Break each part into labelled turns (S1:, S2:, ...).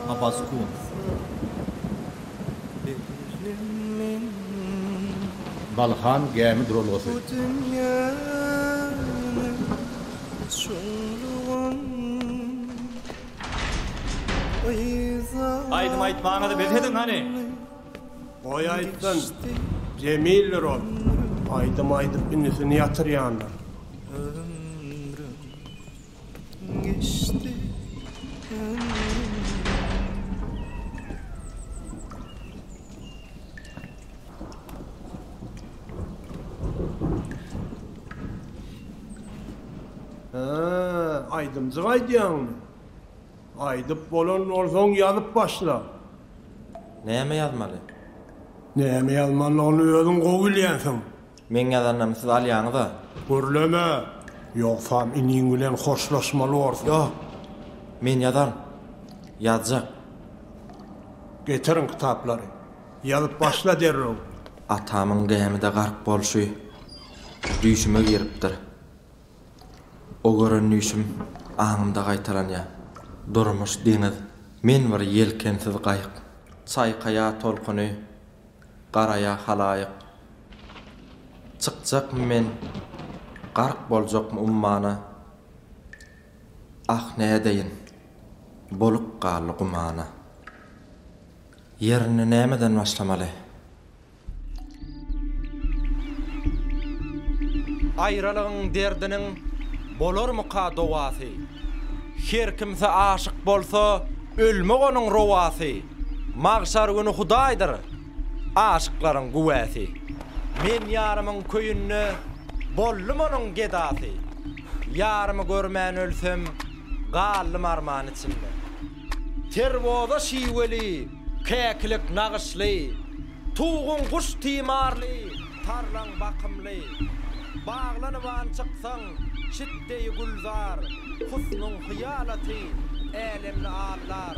S1: Abaskun.
S2: Balhan gämi duralgasy.
S1: Aýdym aýtmaňyzy bes ediň hany.
S3: Goý aýtsyn. Jemildir ol. Aýdym aýdyp inisini ýatyrýandyr. Hä, aýdymjyk aýdýaňmy? Aýdyp bolan bolsaň ýazyp başla.
S4: Näme ýazmaly?
S3: Näme ýazmalydygyny özüň gowy bilýänsiň.
S4: Meň ýazanymy siz alýaňyz-a.
S3: Gürleme! Ýogsam iniň bilen hoşlaşmaly borsuň.
S4: Ýok. Men ýazaryn. Ýazjak.
S3: Getiriň kitaplary. Ýazyp başla derrew.
S4: Atamyň gämide gark bolşy düýşüme giripdir. O gören düýşüm aňymda gaýtalanýar. Durmuş deňiz, men bir ýelkensiz gaýyk. Çaýkaýar tolkuny, garaýar halaýyk. Çykjakmy men, gark boljakmy ummana? Ah, nädeýin, bolup galdy gumana. Ýerinde nämeden başlamaly? Aýralygyň derdiniň bolarmyka dowasy? Her kimse aşyk bolsa, ölmek onuň rowasy. Magşar güni Hudaýdyr aşyklaryň güwäsi. Men ýarymyň köýünde boldum onuň gedasy. Ýarymy görmän ölsem, galdym arman içinde. Terboza şiweli, käkilik nagyşly, Tuguň guş timarly, tarlaň bakymly. Baglanyban çyksaň, çit deýi gülzar, Husnuň hyýalaty älemni aldar.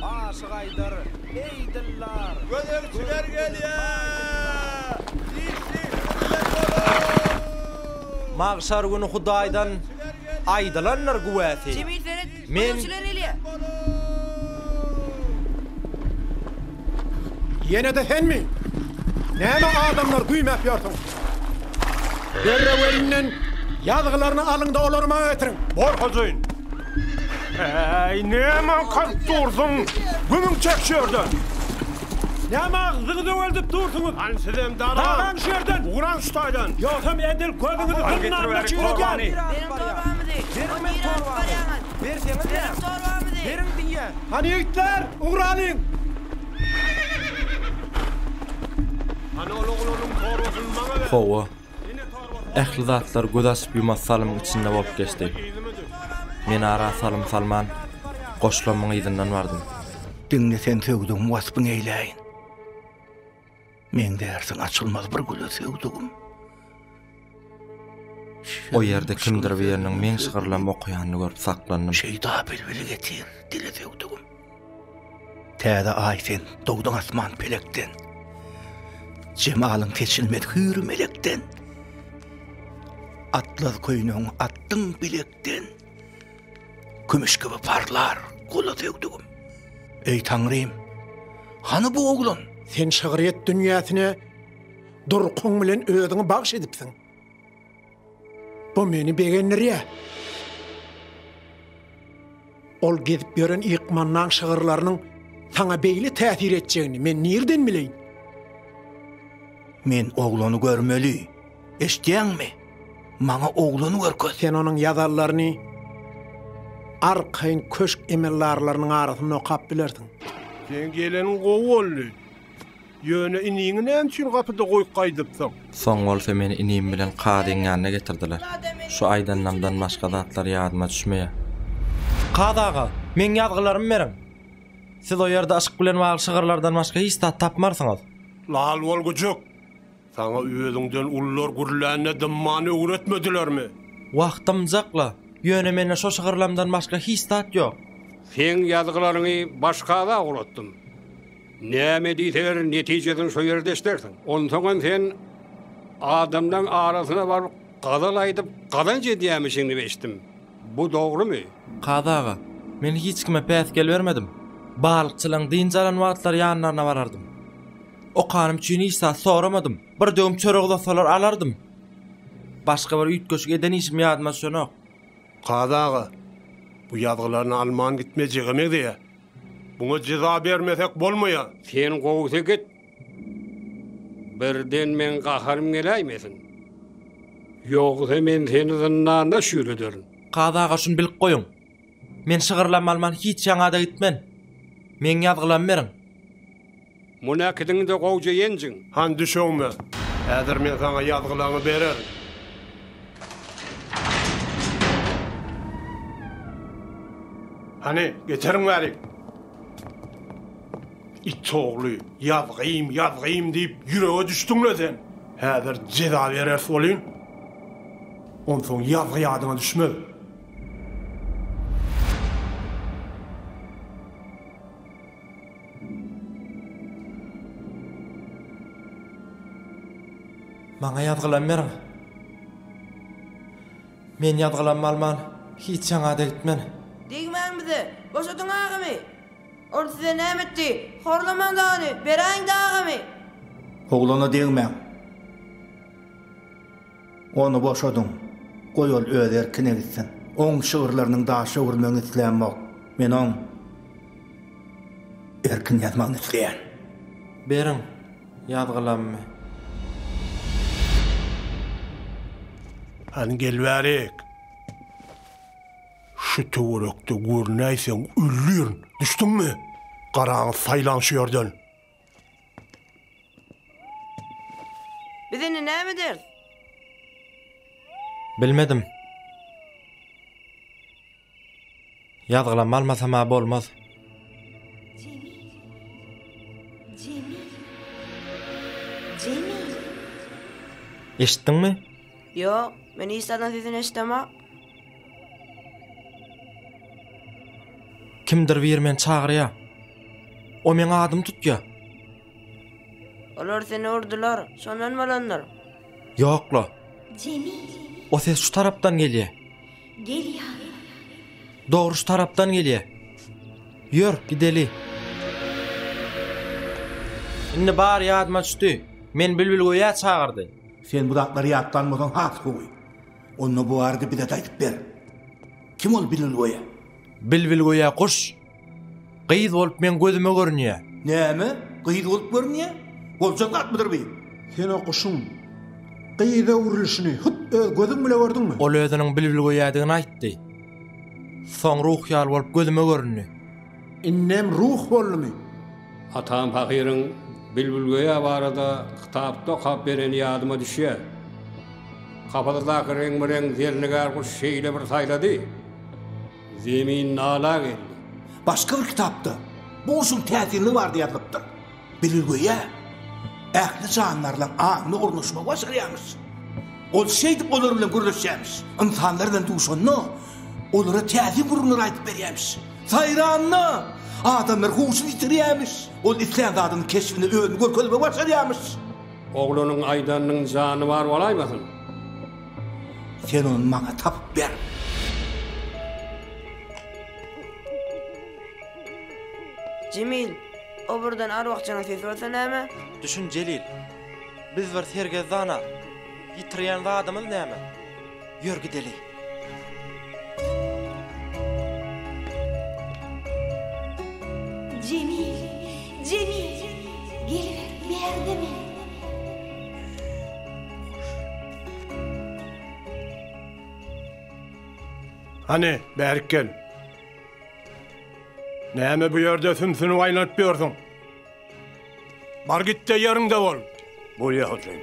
S4: Aşyk aýdar, Eý, dildar!
S5: Gözegçiler gelýär! Işli-işli boluň!
S4: Magşar güni Hudaýdan aýdylandyr güwäsi.
S6: Jemil seret,
S4: Men.
S6: gözegçiler gelýär!
S3: Ýene-de senmi? Näme adamlary güýmäp ýörsüň? Derrew elinden ýazgylaryny alyň-da olary maňa getiriň.
S5: Bor hojaýyn. Äý, näme aňkaryp dursuň? Gümüň çek şu ýerden!
S3: Näme agzyňy zöweldip dursuňyz?
S5: Hany sizem daraň.
S3: Daraň şu ýerden!
S5: Ugraň şu taýdan!
S3: Ýogsam edil gözüňizi gynamda çüýredýän!
S6: Beriň torbamyzy!
S4: Beriň
S6: O
S4: men
S6: nirä alyp
S4: torbamy!
S6: barýaňyz?
S4: Berseňiz
S6: Beriň torbamyzy!
S4: Beriň diýýän!
S3: Hany ýigitler, ugralyň!
S5: Hany ol oglanyň torbasyny maňa ber!
S4: Hawa. Ähli zatlar göz açyp-ýumasy salymyň içinde bolup geçdi. Men ara salym salman, goşlamyň yzyndan bardym.
S7: Diňle sen söwdügim waspyň eýläýin. Meňzärsiň açylmaz bir güle söwdügim.
S4: O ýerde kimdir biriniň meň şygyrlarymy okaýanyny görüp saklandym.
S7: Şeýda bilbili getir dile söwdügim. Täze aý sen dogduň asman pelekden. Jemalyň seçilmez hüýri melekden. Atlaz köýnegiň atdyň bilekden. Kümüş kibi parlar gola söwdügim. Eý Taňrym, hany bu oglan?
S3: Sen şygryýet dünýäsine durkuň bilen özüňi bagş edipsiň. Bu meni begendirýär. Ol gezip ýören ykmandaň şygyrlarynyň saňa beýle täsir etjegini men nirden bileýin?
S7: Men oglany görmeli. Eşidýäňmi? Maňa oglany görkez.
S3: Sen onuň ýazanlaryny arkaýyn köşk emeldarlarynyň arasynda okap bilersiň.
S5: Seň geleniň gowy boldy. Ýöne iniňi näme üçin gapyda goýup gaýdypsyň?
S4: Soň bolsa meni inim bilen kazyň ýanyna getirdiler. Şu aýdanlamdan başga zatlar ýadyma düşmeýär. Kazy aga, meň ýazgylarymy beriň. Siz o ýerde yşk bilen bagly şygyrlardan başga hiç zat tapmarsyňyz.
S5: Lal bol güjük! Saňa özüňden ulular gürlände dymmany öwretmedilermi?
S4: Wah, dymjak-la. Ýöne mende şo şygyrlamdan başga hiç zat ýok.
S8: Seň ýazgylaryňy baş kaza ugratdym. Näme diýseler, netijesini şo ýerde eşidersiň. Onsoňam sen. adamlaň arasyna baryp gazal aýdyp gazanç edýämişiň diýip eşitdim. Bu dogrumy?
S4: Kazy aga, men hiç kime päsgel bermedim. Balykçylaň dynç alan wagtlary ýanlaryna barardym. Okanym üçin hiç zat soramadym. Bir döwüm çörek uzatsalar alardym. Başga bir üýtgeşik eden işim ýadyma düşenok.
S5: Kazy aga, bu ýazgylaryny alman gitmejege meňzeýär. Muňa jeza bermesek bolmaýar.
S8: Sen gowusy git. Birden meň gaharym geläýmesin. Ýogsa men seni zyndanda çüýrederin.
S4: Kazy aga şuny bilip goýuň. Men şygyrlamy alman hiç ýaňa-da gitmen. Meň ýazgylamy beriň.
S8: Muny äkidiň-de gowja ýenjiň.
S5: Hany düş öňüme. Häzir men saňa ýazgylaňy bererin. Hany, getiriň bärik. It ogly, ýazgym, ýazgym diýip ýürege düşdüň-le sen. Häzir jeza bereris welin, onsoň ýazgy ýadyňa düşmez.
S4: Maňa ýazgylam beriň. Men ýazgylammy alman, hiç ýaňa-da gitmen.
S6: Degmäň bize, boşadyň agamy! Ol size näme etdi? Horlamaň-da ony, beräýiň-dä agamy!
S7: Oglana degmäň. Ony boşadyň. Goý ol öz erkine gitsin. Oň şygyrlarynyň daşa öwrülmegini islämok. Men oň erkin ýazmagyny isleýän.
S4: Beriň ýazgylammy.
S5: Hany gel bärik. Şu töwerekde görünäýseň öldürin. Düşdüňmi? Garaňy saýlaň şu ýerden.
S6: Biz indi näme ederis?
S4: Bilmedim. Ýazgylammy almasam-a bolmaz.
S9: Jemil. Jemil. Jemil.
S4: Eşitdiňmi?
S6: Ýok, men hiç zadyň sesini eşidemok.
S4: Kimdir biri meni çagyrýar. O meň adymy tutýar.
S6: Olar seni urdular, şondan bolandyr.
S4: Ýok-la.
S9: Jemil.
S4: O ses şu tarapdan gelýär.
S9: Gel ýanyma.
S4: Dogry şu tarapdan gelýär. Ýör, gideli. Indi bary ýadyma düşdi. Meni Bilbilgöýä çagyrdy.
S7: Sen bu zatlary ýatlan bolsaň has gowy. Onda bu barada bize-de aýdyp ber. Kim ol Bilbilgöýä?
S4: Bilbilgöýä guş. Gyz bolup meň gözüme görünýä.
S7: Näme? Gyz bolup görünýä? Boljak zatmydyr bi?
S3: Sen o guşuň gyza öwrülişini hut öz gözüň bile gördüňmi?
S4: Ol özüniň Bilbilgöýädigini aýtdy. Soň ruh ýaly bolup gözüme göründi.
S3: Indem ruh boldumy?
S8: Atam pahyryň Bilbilgöýä barada kitapda okap bereni ýadyma düşýär. Kapasadaky reňbe-reň zernigär guş şeýle bir saýlady, Zemin nala geldi.
S7: Başga bir kitapda bu guşuň täsinligi barada ýazylypdyr. Bilbilgöýä ähli jandarlaryň aňyna ornaşmagy başarýarmyş. Ol şeýdip olar bilen gürleşýärmiş. Ynsanlar bilen duşanda olara täsin gürrüňler aýdyp berýärmiş. Saýranda adamlar huşuny ýitirýärmiş. Ol islän zadynyň keşbinde özüni görkezmegi başarýarmyş.
S8: Oglanyň aýdanynyň jany bar bolaýmasyn?
S7: Sen ony maňa tapyp ber.
S6: Jemil, o birden arwahjynyň sesi bolsa näme?
S4: Düşün Jelil. Biz bir sergezdana. Ýitirýän zadymyz näme? Ýör gideli.
S9: Jemil, Jemil, geliber, bärde men.
S5: Hany, bärik gel. Näme bu ýerde sümsünip aýlanyp ýörsüň? Bar git-de ýeriňde bol. Bolýa hojaýyn.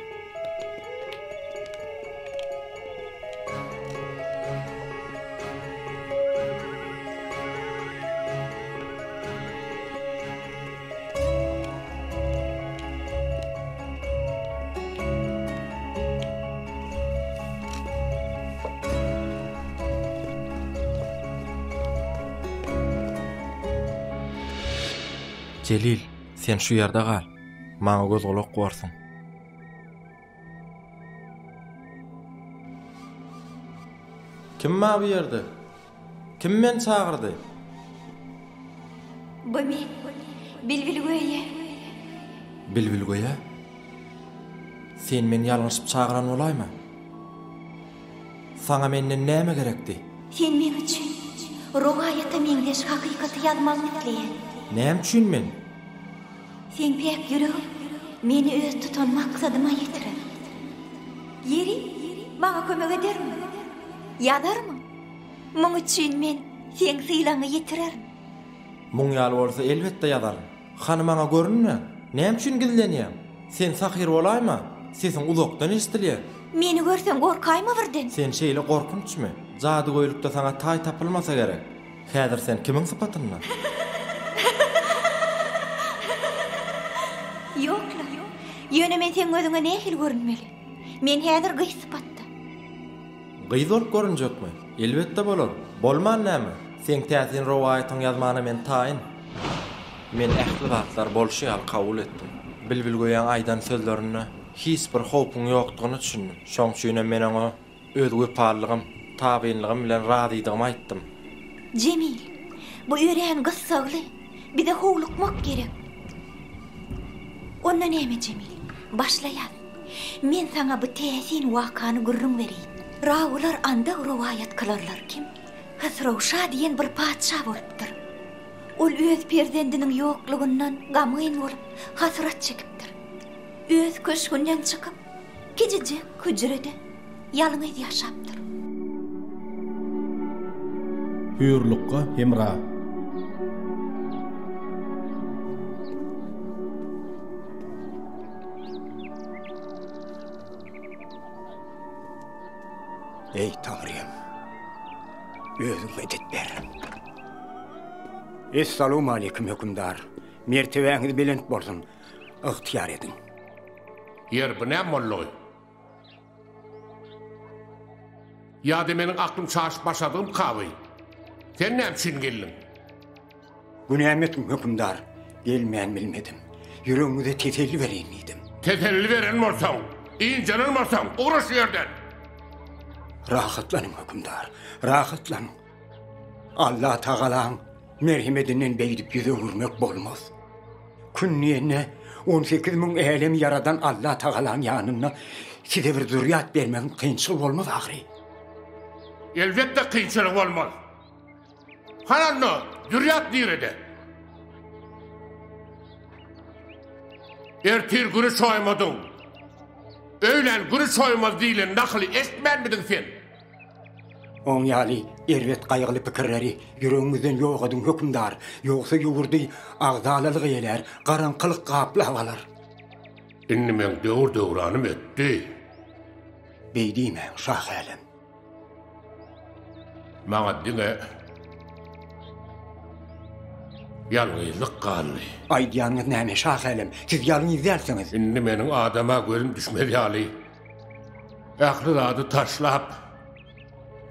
S4: Jelil, sen şu ýerde gal. Maňa göz-gulak borsuň. Kim bar bu ýerde? Kim meni çagyrdy?
S9: Bu men, Bilbilgöýä.
S4: Bilbilgöýä? Sen meni ýalňyşyp çagyran bolaýma? Saňa menden näme gerekdi?
S9: Sen meň üçin rowaýata meňzeş hakykaty ýazmagyňy isleýän.
S4: Näme üçin men?
S9: Seň päk ýüregiň meni öz tutan maksadyma ýetirer. Ýeri, maňa kömek edermiň? Ýazarmyň? Muň üçin men seň sylagyňy ýetirerin.
S4: Muň ýaly bolsa elbetde ýazaryn. Hany maňa görünme? Näme üçin gizlenýäň? Sen sahyr bolaýma? Sesiň uzakdan eşidilýär.
S9: Meni görseň gorkaýma birden.
S4: Sen şeýle gorkunçmy? Jadygöýlükde saňa taý tapylmasa gerek. Häzir sen kimiň sypatynda?
S9: Ýok-la. Ýöne men seň gözüňe nähili görünmeli? Men häzir gyz sypatda.
S4: Gyz bolup görünjekmi? Elbetde bolar. Bolman näme? Seň täsin rowaýatyňy ýazmana men taýyn. Men ähli zatlary bolşy ýaly kabul etdim. Bilbilgöýäň aýdan sözlerinde hiç bir howpuň ýokdugyna düşündim. Şoň üçinem men oňa öz wepalylygym, tabynlygym bilen razydygymy aýtdym.
S9: Jemil, bu örän gyssagly. Bize howlukmak gerek. Onda näme, Jemil, başlaýas. Men saňa bu täsin wakany gürrüň bereýin. Rawylar andag rowaýat kylarlar kim, Hysrow şa diýen bir patyşa bolupdyr. Ol öz perzendiniň ýoklugyndan gamgyn bolup, hasrat çekipdir. Öz köşgünden çykyp, kiçijek hüjrede ýalňyz ýaşapdyr.
S2: Hüýrlukga hemra.
S7: Eý, Taňrym, özüň medet ber. Essalawmaleýkim, hökümdar. Mertebäňiz belent bolsun. Ygtyýar ediň.
S10: Ýeri, bu näme boldugy? Ýa-da meniň aklym çaşyp başladygym kaby? Sen näme üçin geldiň?
S7: Günämi etdim, hökümdar. Gelmän bilmedim. Ýüregiňize teselli bereýin diýdim.
S10: Teselli beren bolsaň, ynjalan bolsaň, ugra şu ýerden!
S7: Rahatlanyň, hökümdar, rahatlanyň. Allatagalaň merhemedinden beýdip ýüz öwürmek bolmaz. Kün diýende 18 müň älemi ýaradan Allatagalaň ýanynda size bir zürýat bermegiň kynçylygy bolmaz ahyry.
S10: Elbetde kynçylygy bolmaz. Hany onda zürýat nirede? Ertir güni çoýmadyň. Öýlän güni çoýmaz diýlen nakyly eşitmänmidiň sen?
S7: Oň ýaly erbet gaýgyly pikirleri ýüregiňizden ýok ediň, hökümdar, ýogsa ýurdy agzalalyk eýlär, garaňkylyk gaplap alar.
S10: Indi meň döwür-döwranym ötdi.
S7: Beý diýmäň, şahy älem.
S10: Maňa diňe ýalňyzlyk galdy.
S7: Aýdýanyňyz näme, şahy älem, siz ýalňyz dälsiňiz.
S10: Indi meniň adama gözüm düşmez ýaly, Ähli zady taşlap,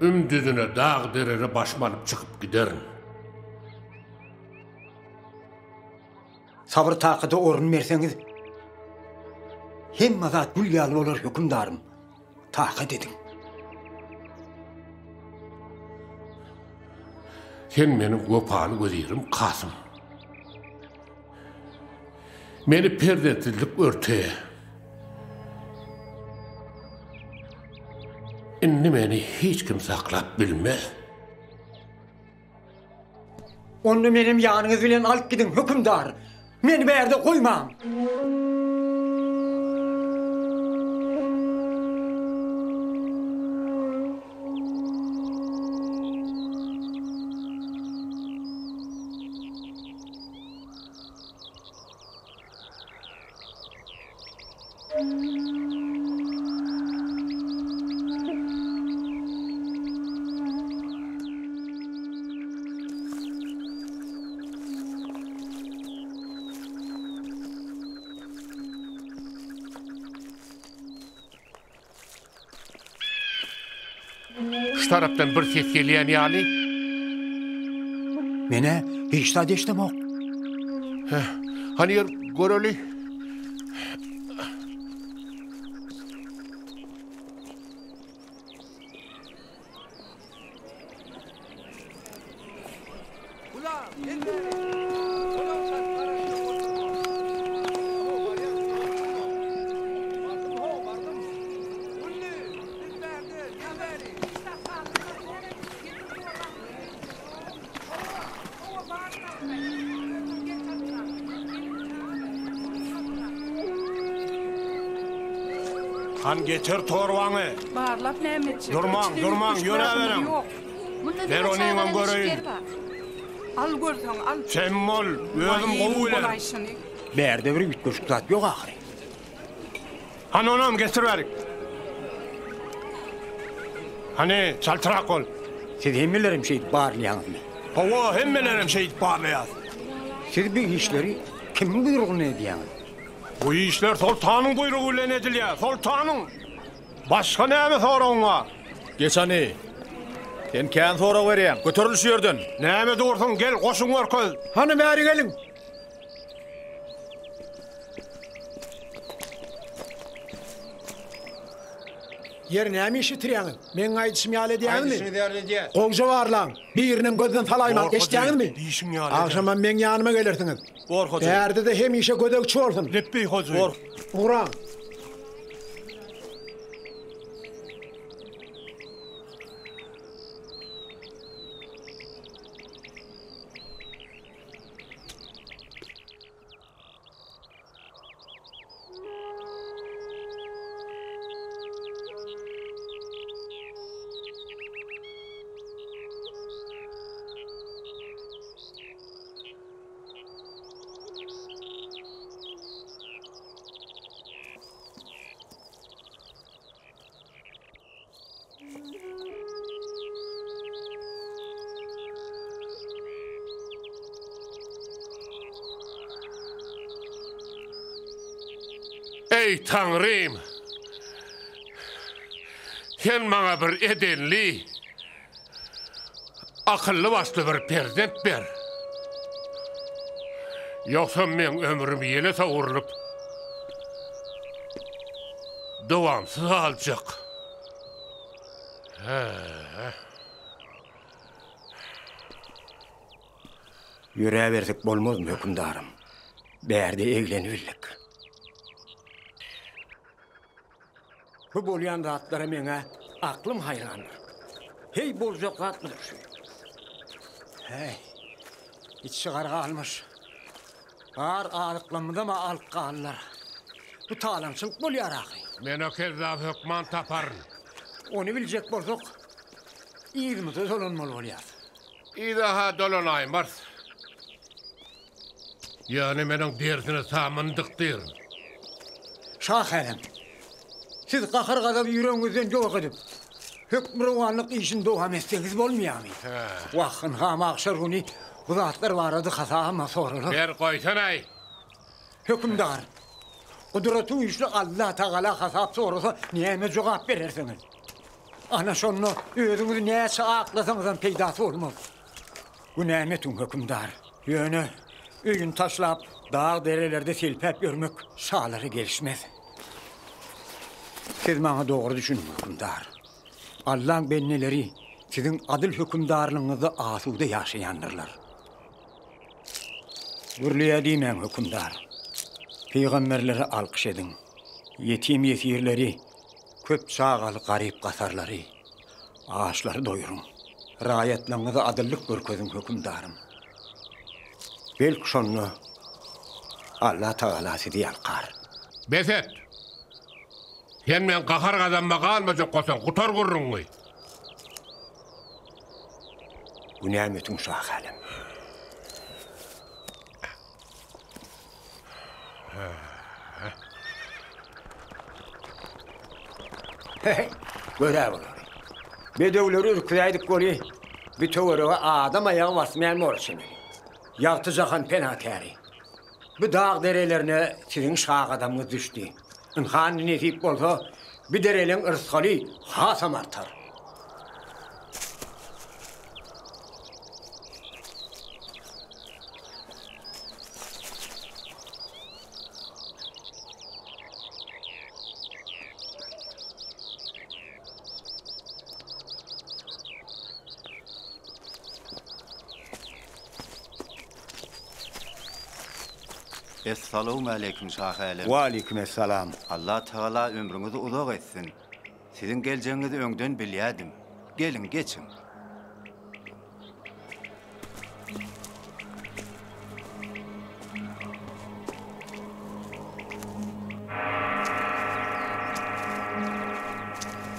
S10: ümdüzine dag-derere başymy alyp çykyp giderin.
S7: Sabyr-takada orun berseňiz, hemme zat gül ýaly bolar, hökümdarym. Takat ediň.
S10: Sen meniň wepaly wezirim, Kasym. Meni perzentsizlik örte. Indi meni hiç kim saklap bilmez.
S7: Onda menem ýanyňyz bilen alyp gidiň, hökümdar! Meni bärde goýmaň!
S10: Şu tarapdan bir ses gelýän ýaly.
S7: Menä hiç zat eşdemok.
S10: Heh, hany ýör, göreli.
S5: Han getir torbaňy.
S11: Barlap näme etjek?
S5: Durmaň,
S11: Içinde
S5: durmaň,
S11: üýtgeşik
S5: ýöräberiň.
S11: zadymyz ýok.
S9: Munda
S5: Ber
S9: diňe
S5: onyňam
S9: çagalaň
S5: göreýin.
S9: işikleri bar.
S11: Al görseň, al.
S5: Sem bol, özüm
S11: Waý,
S5: gowy bilerin.
S11: bolaýşyny.
S7: Bärde bir üýtgeşik zat ýok ahyry.
S5: Hany onam getir bärik. Hany, çaltrak bol.
S7: Siz hemmelerem şeýdip barlaýaňyzmy?
S5: Hawa, hemmelerem şeýdip barlaýas.
S7: Siz bu işleri kimiň buýrugyna edýäňiz?
S5: Bu işler soltanyň buýrugy bilen edilýär, soltanyň! Başga näme soragyň bar?
S2: Geç hany. Sen kän sorag berýäň. Göteril şu ýerden.
S5: Näme dursuň, gel, goşuňy görkez.
S3: Hany bäri geliň. Ýeri näme iş bitirýäňiz? Meň aýdyşym ýaly edýäňizmi?
S8: Aýdyşyňyz ýaly edýäs.
S3: Gowja barlaň. Birinem gözden salaýmaň,
S5: Bor, hojy,
S3: eşidýäňizmi?
S5: diýşiň ýaly eder.
S3: Agşamam meň ýanyma gelersiňiz.
S1: Bor, hojy.
S3: Bärde-de hemişe gözegçi bolsun.
S5: Lepbeý, hojy.
S1: Bor.
S3: Ugraň.
S10: Eý, Taňrym! Sen maňa bir edenli, akylly-başly bir perzent ber. Ýogsam meň ömrüm ýele sowrulyp, dowamsyz galjak.
S7: Ýöräbersek bolmazmy, hökümdarym? Bärde eglenibildik. Bu bolýan zatlara meň-ä aklym haýrandyr. Heý, boljak zatmydyr şu? Häý, içi gara almyş. Bar azyklarymyzam-a alyp galdylar. Bu talaňçylyk bolýar ahyry.
S10: Men o kezzaby hökman taparyn.
S7: Ony biljek bolsak, yzymyza dolanmaly bolýas.
S10: Yza-ha dolanaýmarys. Ýöne men oň derisine samyny dykdyryn.
S7: Şaherem, siz gahar-gazaby ýüregiňizden ýok edip, hökmürowanlyk işini dowam etseňiz bolmaýarmy? Wah, ynha, magşar güni bu zatlar barada hasabam soralar.
S10: Ber, goýsana-aý!
S7: Hökümdar, gudraty güýçli Allatagala hasap sorasa näme jogap berersiňiz? Ana şonda özüňizi näçe aklasaňyzam peýdasy bolmaz. Günämi ötüň, hökümdar. Ýöne öýüni taşlap, dag-derelerde selpäp ýörmek şalara gelişmez. Siz maňa dogry düşüniň, hökümdar. Allaň bendeleri siziň adyl hökümdarlygyňyzda asuda ýaşaýandyrlar. Gürleýä diýmäň, hökümdar. Pygamberlere alkyş ediň. Ýetim-ýesirleri, köp çagaly garyp-gasarlary, açlary doýuryň. Raýatlaryňyza adyllyk görkeziň, hökümdarym. Belki şonda Allatagala sizi ýalkar.
S10: Bes et! Sen meň gahar-gazamyma galmajak bolsaň, gutar gürrüňiňi!
S7: Günäm ötüň şahalym. Heý, gör-ä bulary. Bedewleri ürküzäýdik weli, bu töwerege adam aýagy basmaýan bor çemeli. Ýagty jahan penakäri. Bu dag derelerine siziň şa gadamyňyz düşdi. Ynha indi nesip bolsa, bu dereleň yrsgaly hasam artar.
S12: Essalawmaleýkim Şahy-älem.
S13: Waleýkim essalam.
S12: Allatagala ömrüňizi uzak etsin. Siziň geljegiňizi öňden bilýädim. Geliň, geçiň.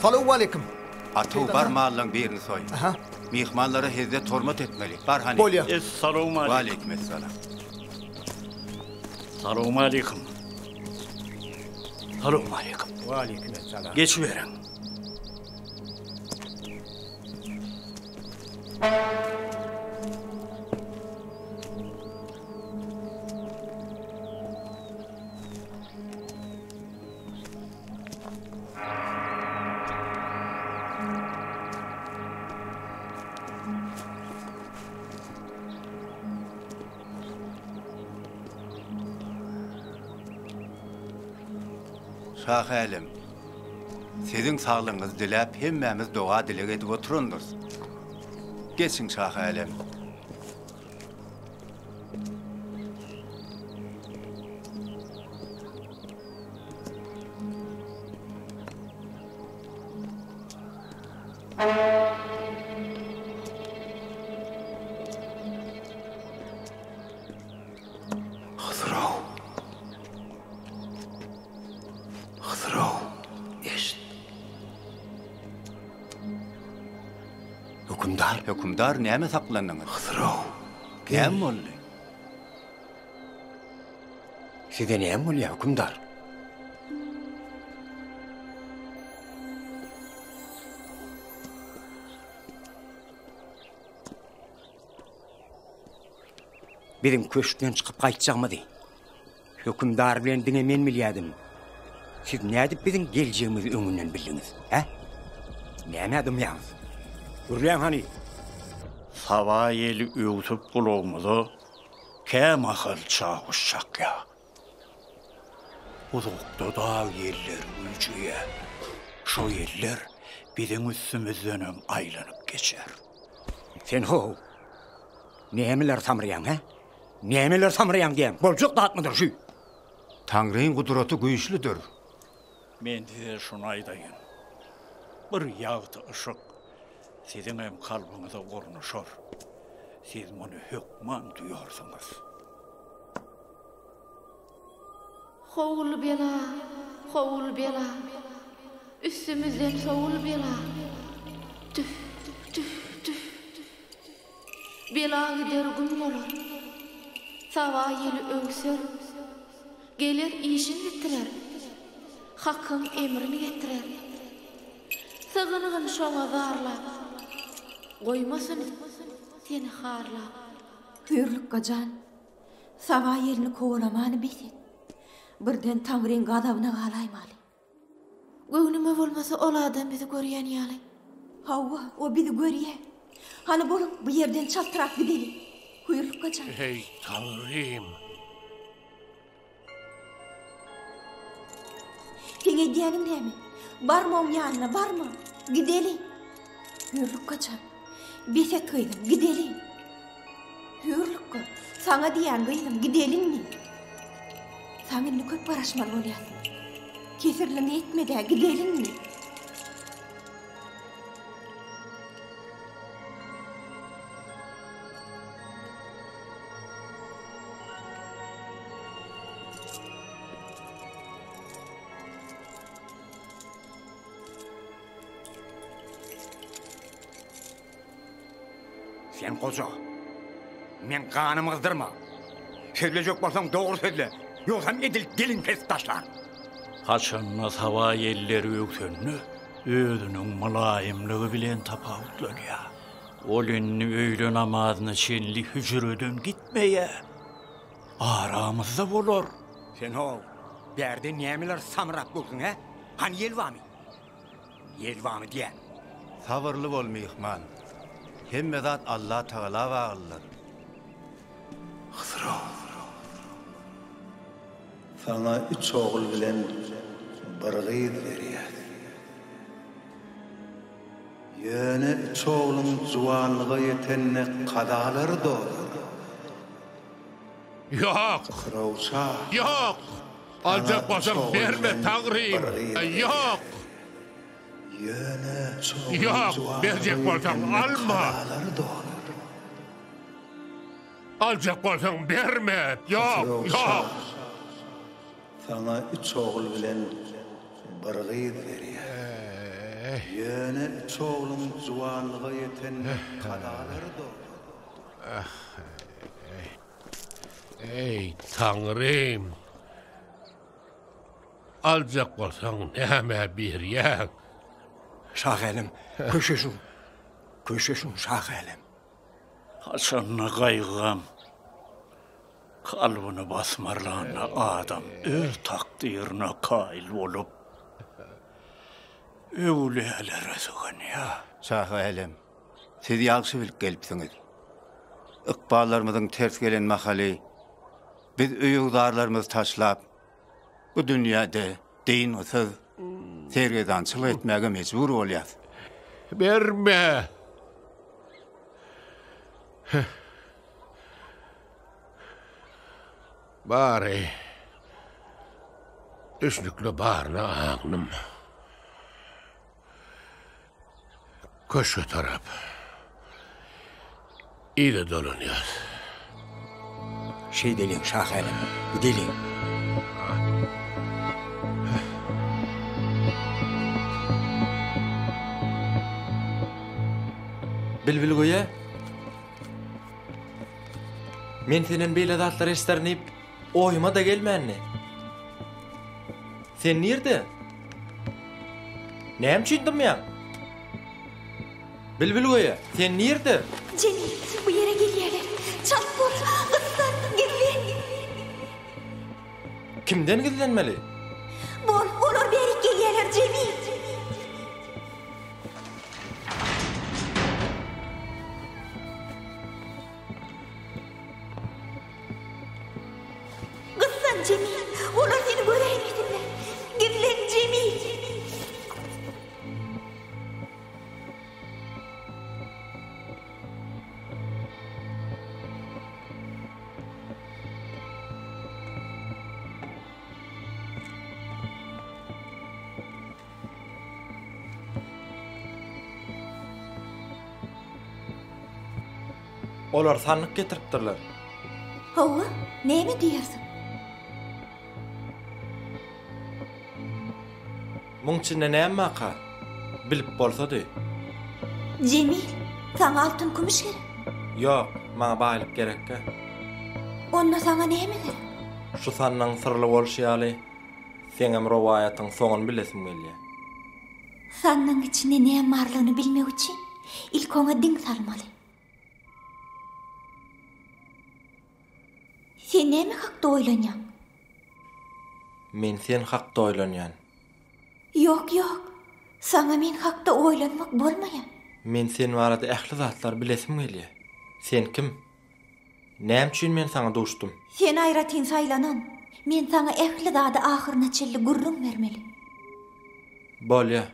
S14: Salowmaleýkim.
S12: Atow bar mallaň birini soý.
S14: Aha.
S12: Myhmanlara hezzet hormat etmeli. Bar hany.
S14: Bolýa.
S15: Essalowmaleýkim.
S12: Waleýkim essalam.
S15: Salowmaleýkim. Salowmaleýkim.
S13: Waleýkim essalam.
S15: Geçiberiň.
S12: Şahy-älem, siziň saglygyňyzy diläp hemmämiz doga-dileg edip oturandyrys. Geçiň, şahy-älem.
S7: Hysrow. Hysrow, eşit.
S12: Hökümdar. Hökümdar, näme saklandyňyz?
S7: Hysrow,
S12: gel. Näme boldy?
S13: Size näme bolýar, hökümdar? Biziň köşkden çykyp gaýtjagymyzy hökümdar bilen diňe men bilýärdim. Siz nädip biziň geljegimizi öňünden bildiňiz, hä? Nämä dymýaňyz? Gürläň hany!
S15: Saba ýeli öwsüp gulagymyza kämahal çawuş çakýar. Uzakda dag ýelleri güýjeýär. Şo ýeller biziň üstümizdenem aýlanyp geçer.
S13: Sen ho-ow, nämeler samraýaň, hä? Nämeler samraýaň diýýän, boljak zatmydyr şü?
S12: Taňryň gudraty güýçlüdir.
S15: Men size şuny aýdaýyn, bir ýagty yşyk siziňem kalbyňyza ornaşar. Siz muny hökman duýarsyňyz.
S16: Howul bela, howul bela, Üstümizden sowul bela. Tüf, tüf, tüf. Bela gider gün bolar. Saba ýeli öwser. Geler işin bitirer. Hakyň emrin getirer. Sygyngyn şoňa zarlap. Goýmasyn seni harlap.
S9: Hüýrlukga jan, Saba ýelini kowalamany bes et. Birden Taňryň gazabyna galaýmaly.
S16: Göwnüme bolmasa ol adam bizi görýän ýaly.
S9: Hawa, o bizi görýär. Hany boluň, bu ýerden çaltrak gideli. Hüýrlukga jan.
S10: Eý, Taňrym!
S9: Seň edýäniň näme? Barma oň ýanyna, barma. Gideli. Hüýrlukga jan. Bes et gyzym, gideli. Hüýrlukga, saňa diýýän gyzym, gideli indi. Saňa indi köp garaşmaly bolýas. Kesirliňi etme-dä, gideli indi.
S13: Sen goja, meň ganymy gyzdyrma. Sözlejek bolsaň dogry sözle, ýogsam edil diliňi kesip taşlaryn.
S15: Haçanda saba ýelleri öwsende, özüniň mylaýymlygy bilen tapawutlanýar. Ol indi öýle namazyna çenli hüjreden gitmeýär. Aramyzda bolar.
S13: Sen how, bärde nämeler samrap dursuň, hä? Hany ýel barmy? Ýel barmy diýýän.
S12: Sabyrly bol, myhman. Hemme zat Allatagala baglydyr.
S7: Hysrow. Saňa üç ogul bilen bir gyz berýäs. Ýöne üç ogluň juwanlyga ýetende kazalary dolar.
S10: Ýok! Ýok! Aljak bolsaň berme, Taňrym! Ýok! Ýok, berjek bolsaň alma! Aljak bolsaň berme! Ýok, ýok!
S12: Saňa üç ogul bilen bir gyz berýär. Ýöne üç ogluň juwanlyga ýeten kazalary dolar.
S10: Eý, Taňrym! Aljak bolsaň nämä berýäň?
S13: Şahälem, köşeşiň, köşeşiň, şahälem.
S15: Haçanda gaýgy-gam kalbyny basmarlanda adam öz takdyryna kaýyl bolup, öwlüýälere sygynýar.
S12: Şahy-älem, siz ýagşy bilip gelipsiňiz. Ykballarymyzyň ters gelen mahaly biz öý-öwzarlarymyzy taşlap, bu dünýäde dyngysyz sergezdançylyk etmäge mejbur bolýas.
S10: Berme! Bary düşnükli baryny aňdym. Köşge tarap yza dolanýas.
S13: Şeýdeliň, şaherim, gideliň.
S4: Bilbilgöýä, men senden beýle zatlar eşderin diýip, oýuma-da gelmändi. Sen nirde? Näme üçin dymýaň? Bilbilgöýä, sen nirde?
S9: Jemil, bu ýere gelýärler. Çalt bol, gyssan, gizlen.
S4: Kimden gizlenmeli?
S9: Bol, olar bärik gelýärler, Jemil. Gyssan, Jemil! Olar seni göräýmesinler! Gizlen, Jemil!
S4: Olar sandyk getiripdirler.
S9: Hawa, näme diýersiň?
S4: Muň içinde näme barka? Bilip bolsady.
S9: Jemil, saňa altyn-kümüş gerek.
S4: Ýok, maňa baýlyk gerekgä.
S9: Onda saňa näme gerek?
S4: Şu sandygyň syrly bolşy ýaly, seňem rowaýatyň soňuny bilesim gelýär.
S9: Sandygyň içinde näme barlygyny bilmek üçin, ilki oňa diň salmaly. Sen näme hakda oýlanýaň?
S4: Men sen hakda oýlanýan.
S9: Ýok, ýok. Saňa men hakda oýlanmak bolmaýar.
S4: Men sen barada ähli zatlary bilesim gelýär. Sen kim? Näme üçin men saňa duşdum?
S9: Sen aýratyn saýlanan. Men saňa ähli zady ahyryna çenli gürrüň bermeli.
S4: Bolýa,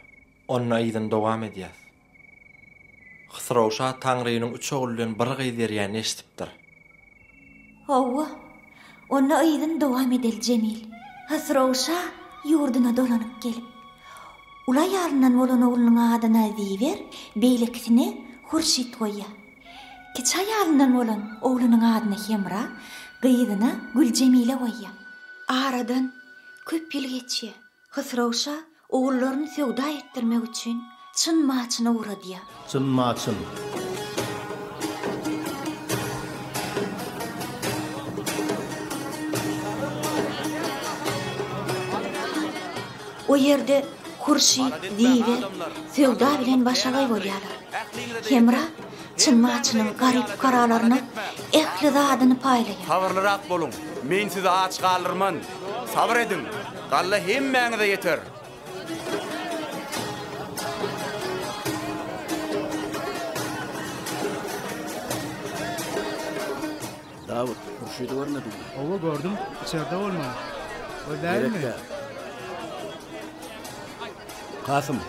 S4: onda yzyny dowam edýäs. Hysrow şa Taňrynyň üç ogul bilen bir gyz berýänini eşidipdir.
S9: Hawa, onda yzyny dowam edeli, Jemil. Hysrow şa ýurduna dolanyp gelip, uly aýalyndan bolan oglunyň adyna Ziwer, beýlekisine Hurşyt goýýar. Kiçi aýalyndan bolan oglunyň adyna Hemra, gyzyna Güljemile goýýar. Aradan köp ýyl geçýär. Hysrow şa ogullaryny söwda etdirmek üçin Çyn-Maçyna ugradýar.
S1: Çyn-Maçyn.
S9: O ýerde Hurşyt, Ziwer söwda bilen başagaý bolýarlar. Hemra Çyn-Maçynyň garyp-pukaralaryna ähli zadyny paýlaýar.
S14: Sabyrlyrak boluň, men sizi aç galdyrman. Sabyr ediň, galla hemmäňize ýeter.
S17: Dawut, Hurşydy görmediňmi?
S18: Hawa, gördüm. Içerde bolmaly. O dälmi?
S17: Gerek däl. Kasym,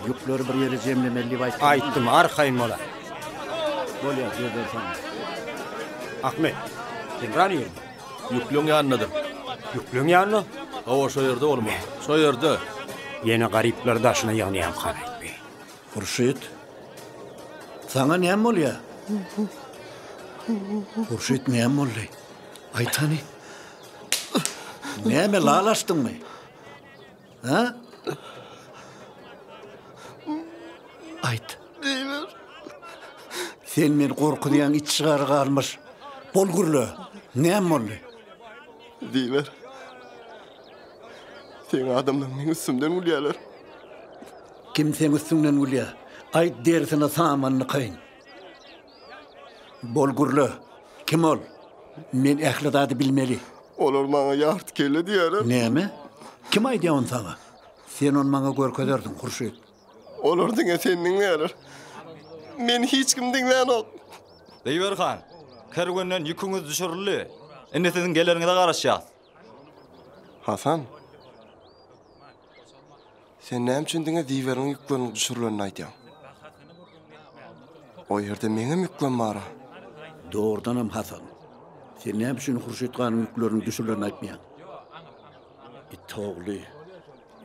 S17: ýükleri bir ýere jemlemeli diýip aýtdyňmy?
S13: Aýtdym, arkaýyn bola.
S17: Bolýar, gözler saňa.
S3: Ahmet.
S13: Hemra nirde?
S2: Ýükleň ýanyndadyr.
S13: Ýükleň ýanynda?
S2: Hawa, şo ýerde bolmaly. Şo ýerde.
S13: Ýene garyplary daşyna ýygnaýamkan aýtby.
S7: Hurşyt, saňa näme bolýa? Hurşyt näme boldy? Aýt hany. Näme lal açdyňmy? Hä? Aýt.
S19: Diýiber.
S7: Sen meni gorkuzýaň iç çygary galmyş. Bol gürle. Näme boldy?
S19: Diýiber. Seň adamlaň meň üstümden gülýärler.
S7: Kim seň üstüňden gülýär? Aýt derisine saman dykaýyn. Bol gürle. Kim ol? Men ähli zady bilmeli.
S19: Olar maňa ýarty kelle diýýärler.
S7: Näme? Kim aýdýar ony saňa? Sen ony maňa görkezerdiň, Hurşyt.
S19: Olar diňe seni diňleýärler. Meni hiç kim diňlänok.
S1: Ziwer han, kerwenden ýüküňiz düşürildi. Indi siziň geleriňize garaşýas.
S19: Hasan. Sen näme üçin diňe Ziweriň ýükleriniň düşürilenini aýdýaň? O ýerde meňem ýüklerim bar-a.
S7: Dogrudanam, Hasan, sen näme üçin Hurşyt hanyň ýükleriniň düşürilenini aýtmaýaň? It ogly,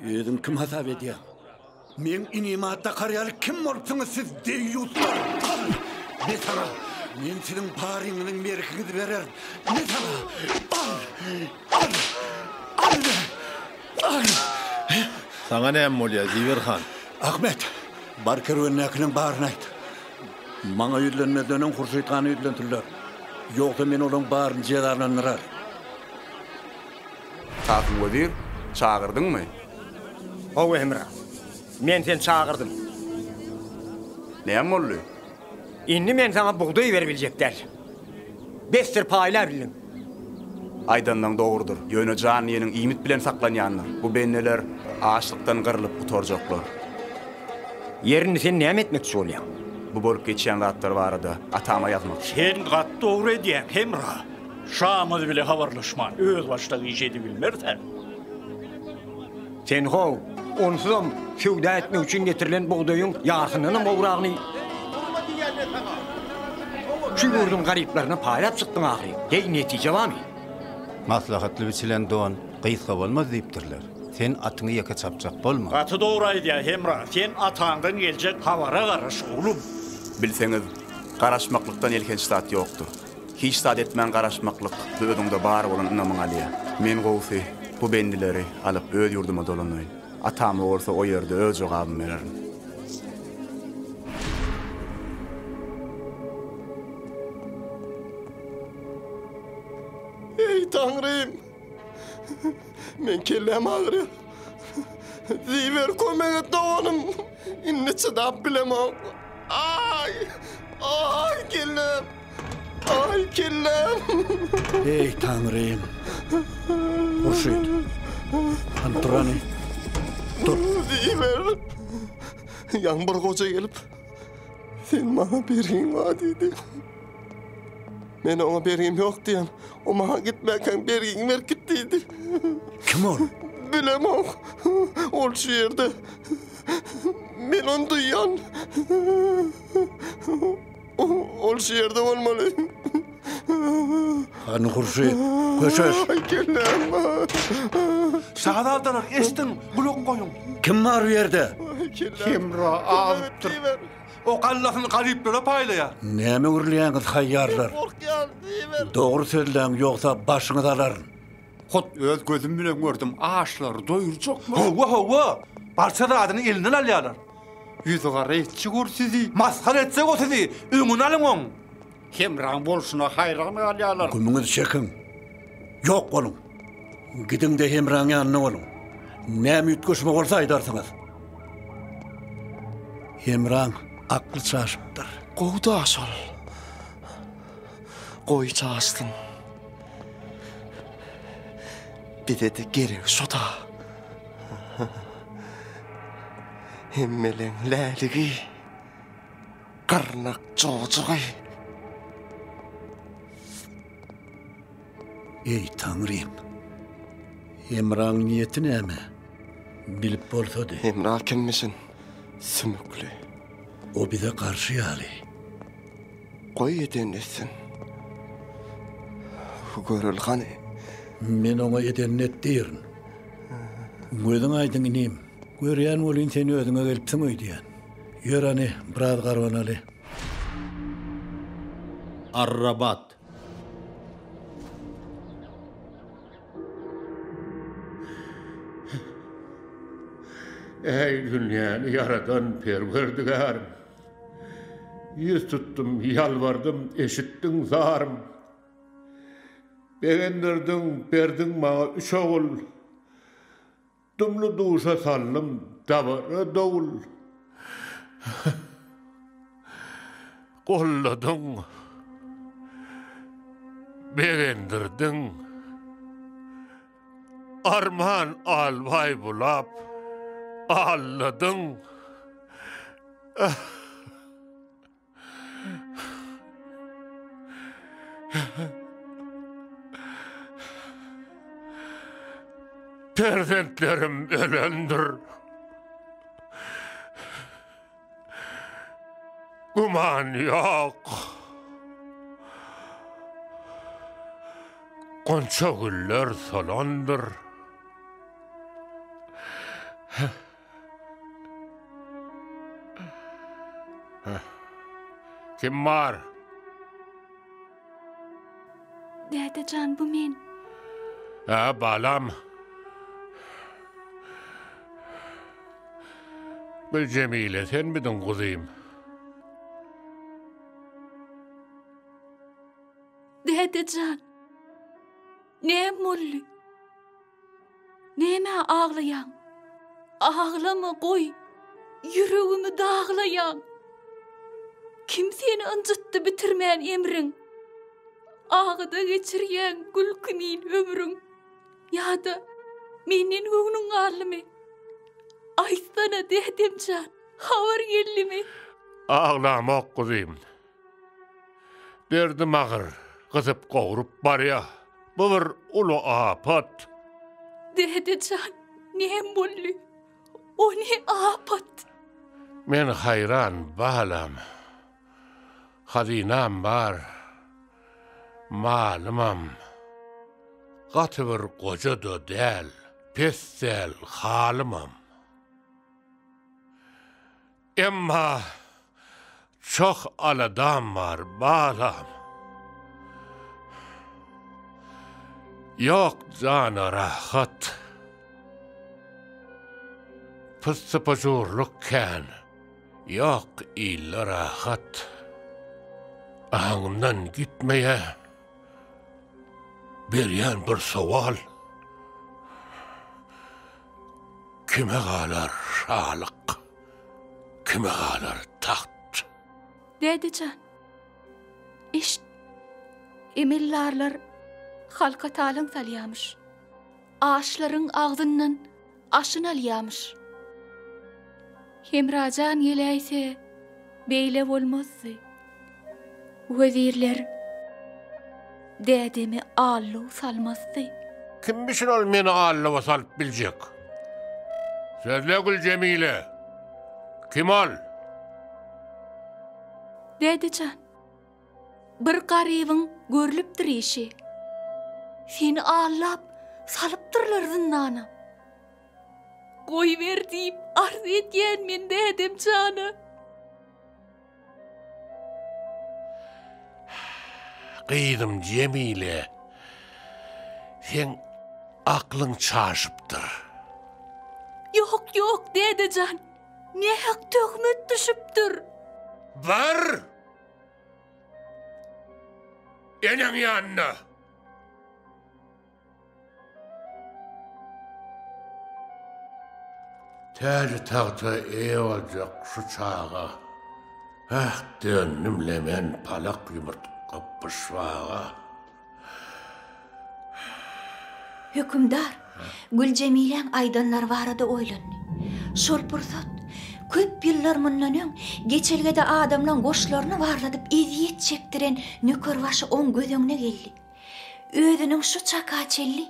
S7: özüňi kim hasap edýäň? Meň inime at dakar ýaly kim bolupsyňyz siz deýýuslar? Al! Me saňa! Men siziň baryňyzyň merkiňizi bererin! Me saňa! Al! Al! Al me! Al!
S2: Saňa näme bolýar, Ziwer han?
S7: Ahmet, bar kerwendäkiniň baryny aýt. Maňa ýüzlenmezden öň Hurşyt hana ýüzlensinler. Ýogsa men olaň baryny jezalandyrar.
S14: Kasym wezir, çagyrdyňmy?
S13: Hawa, Hemra. Men seni çagyrdym.
S14: Näme boldy?
S13: Indi men saňa bugdaý beribiljek däl. Besdir paýlabildiň.
S14: Aýdanlaň dogrudyr. Ýöne jan diýeniň iýmit bilen saklanýandyr. Bu bendeler açlykdan gyrlyp gutarjaklar.
S13: Ýeri indi sen näme etmekçi bolýaň?
S14: Bu bolup geçýän zatlar barada atama ýazmakçy.
S15: Sen gaty dogry edýäň, Hemra. Şamyz bile habarlaşman özbaşdak iş edibilmersen.
S13: Sen how, onsuzam söwda etmek üçin getirilen bugdaýyň ýarsyndanam gowragyny şu ýurduň garyplaryna paýlap çykdyň ahyry. Heý, netije barmy?
S12: Maslahatly biçilen don gysga bolmaz diýipdirler. Sen atyňy ýeke çapjak bolma.
S15: Gaty dogry aýdýar Hemra, sen ataňdan geljek habara garaş oglum.
S14: Bilseňiz, garaşmaklykdan elhenç zat ýokdur. Hiç zat etmän garaşmaklyk özüňde bar bolan ynamyňy alýar. Men gowusy, bu bendileri alyp öz ýurduma dolanaýyn. Atama bolsa o ýerde öz jogabymy bererin.
S19: Eý, Taňrym! Meň kelläm agyrýar. Ziwer kömek et doganym. Indi çydap bilemok. Aý! Aý kelläm! Aý kelläm!
S7: Eý Taňrym! Hurşyt! Hany tur hany! Tur!
S19: Ziwer! Ýaňy bir goja gelip, Sen maňa bergiň bar diýdi. Men oňa bergim ýok diýen. O maňa gitmäkäň bergiňi berip git diýdi.
S7: Kim ol?
S19: Bilemok. Ol şu ýerde. Men ony duýýan. Ol şu ýerde bolmaly.
S7: Hany Hurşyt, köşeş.
S19: Aý kelläm.
S7: Şazadalar, eşdiň, gulak goýuň. Kim bar bu ýerde?
S20: Hemra azypdyr. O gallasyny garyplara paýlaýar.
S7: Näme gürleýäňiz, haýýarlar? Dogry sözläň, ýogsa başyňyzy alaryn.
S20: Hut öz gözüm bilen gördüm, açlary doýurjaklar. Hawa, hawa, barça zadyny elinden alýarlar. Ýüzügara etjek ol sizi. Masgara etjek o sizi, öňüni alyň oň. Hemraň bolşuna haýran galýarlar.
S7: Gümüňizi çekiň. Ýok boluň. Gidiň-de Hemraň ýanynda boluň. Näme üýtgeşme bolsa aýdarsyňyz. Hemraň akly çaşypdyr.
S19: Gowy-da şol. Goý çaşsyn. Bize-de geregi şo-da. Hemmeleň läligi. Gyrnak jojugy.
S7: Eý, Taňrym! Hemraň niýeti näme? Bilip bolsady.
S19: Hemra kimmişin, sümükli.
S7: O bize garşy ýaly.
S19: Goý edenini etsin. Göreli hany.
S17: Men oňa edenini et diýerin. Gözüň aýdyň inim. Görýän welin sen özüňe gelipsiň öýdýän. Ýör hany, biraz garbanaly.
S7: Arrabat.
S10: Eý dünýäni ýaradan Perwerdigärim! Ýüz tutdum, ýalbardym, eşitdiň zarym. Begendirdiň, berdiň maňa üç ogul. Dumly-duşa saldym dabara dowul. Golladyň, begendirdiň. Arman albaý bulap, alladyň. Perzentlerim ölendir. Güman ýok. Gonça güller solandyr. Kim bar?
S16: Däde jan, bu men.
S10: Hä, balam. Güljemile, senmidiň guzym?
S16: Däde jan, näme boldy? Nämä aglaýaň? Aglama goý, ýüregimi daglaýaň. Kim seni ynjytdy bitirmän emriň? Agyda geçirýäň gül kimin ömrüň. Ýa-da menden göwnüň galdymy? Aýtsana dädem jan, habar geldimi?
S10: Aglamok guzym. Derdim agyr, gysyp-gowrup barýa. Bu bir uly apat.
S16: Däde jan, näme boldy? O ne apat?
S10: Men haýran, balam. Hazynam bar, malymam. Gaty bir goja-da däl, pes däl halymam. Emma çoh aladam bar, balam. Ýok jana rahat. Pyssy-pyjurlyk kän, ýok ilde rahat. Aňymdan gitmeýä berýän bir sowal. Kime galar şalyk, kime galar tagt?
S16: Däde jan, eşit, emeldarlar halka talaň salýamyş. Açlaryň agzyndan aşyn alýamyş. Hemra jan geläýse, beýle bolmazdy. Wezirler dädemi allow salmazdy.
S10: Kimmişin ol meni allowa salyp biljek? Sözle Güljemile! Kim ol?
S16: Däde jan, bir garybyň görlüpdir işi. Seni allap salypdyrlar zyndana. Goýber diýip arz edýän men dädem jana.
S10: Gyzym Jemile, seň aklyň çaşypdyr.
S16: Ýok, ýok, däde jan, nähak töhmet düşüpdir.
S10: Bar! Eneň ýanyna! Täji-tagta eýe boljak şu çaga, Äh, döndüm-le men palak ýumurtga pyşbaga.
S9: Hökümdar Güljemiläň aýdanlary barada oýlandy. Şol pursat, köp ýyllar mundan öň geçelgede adamlaň goşlaryny barladyp ezýet çekdiren nökerbaşy oň göz öňüne geldi. Özüniň şu çaka çenli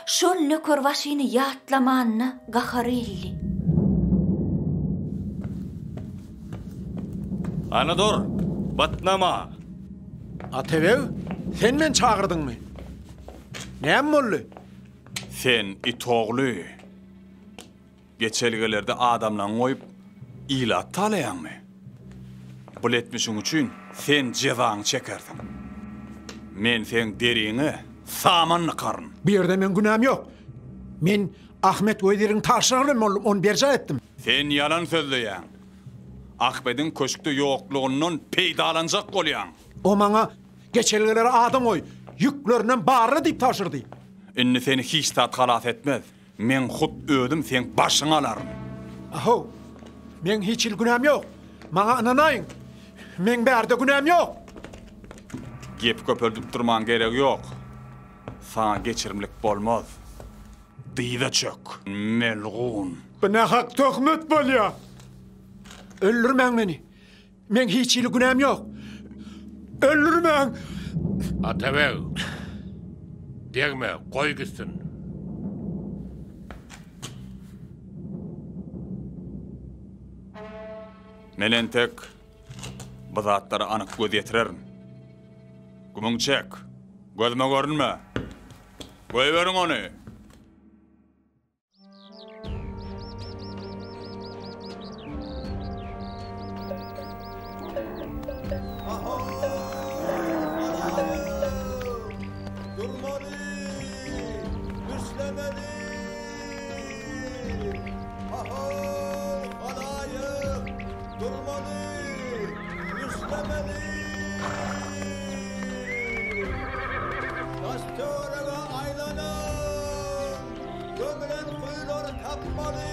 S9: şol nökerbaşyny ýatlamanyna gahary geldi.
S1: Hany dur, bytnama!
S3: Atabeg, sen meni çagyrdyňmy? Näme boldy?
S21: Sen it ogly, geçelgelerde adamlaňy goýup, ilat talaýaňmy? Bul etmişiň üçin sen jezaňy çekersiň. Men seň deriňe saman dykaryn.
S3: Bu ýerde meň günäm ýok. Men Ahmet weziriň tabşyrygy bilen boldum, ony berjaý etdim.
S21: Sen ýalan sözleýäň. Ahmediň köşkde ýoklugyndan peýdalanjak bolýaň.
S3: O maňa Geçelgelere adam goý, ýüklerinem barla diýip tabşyrdy.
S21: Indi seni hiç zat halas etmez. Meň hut özüm seň başyňy alaryn.
S3: Ahow, meň hiç hili günäm ýok. Maňa ynanaýyň. Meň bärde günäm ýok.
S21: Gepi köpeldip durmaň geregi ýok. Saňa geçirimlik bolmaz. Dyza çök, melgun.
S3: Bu nähak töhmet bolýa. Öldürmäň meni. Meň hiç hili günäm ýok. Öldürmäň!
S10: Atabeg, degme, goý gitsin.
S21: Men entek bu zatlara anyk göz ýetirerin. Gümüňi çek! Gözüme görünme! Goýberiň ony!
S22: Gömülen guýulary tapmaly!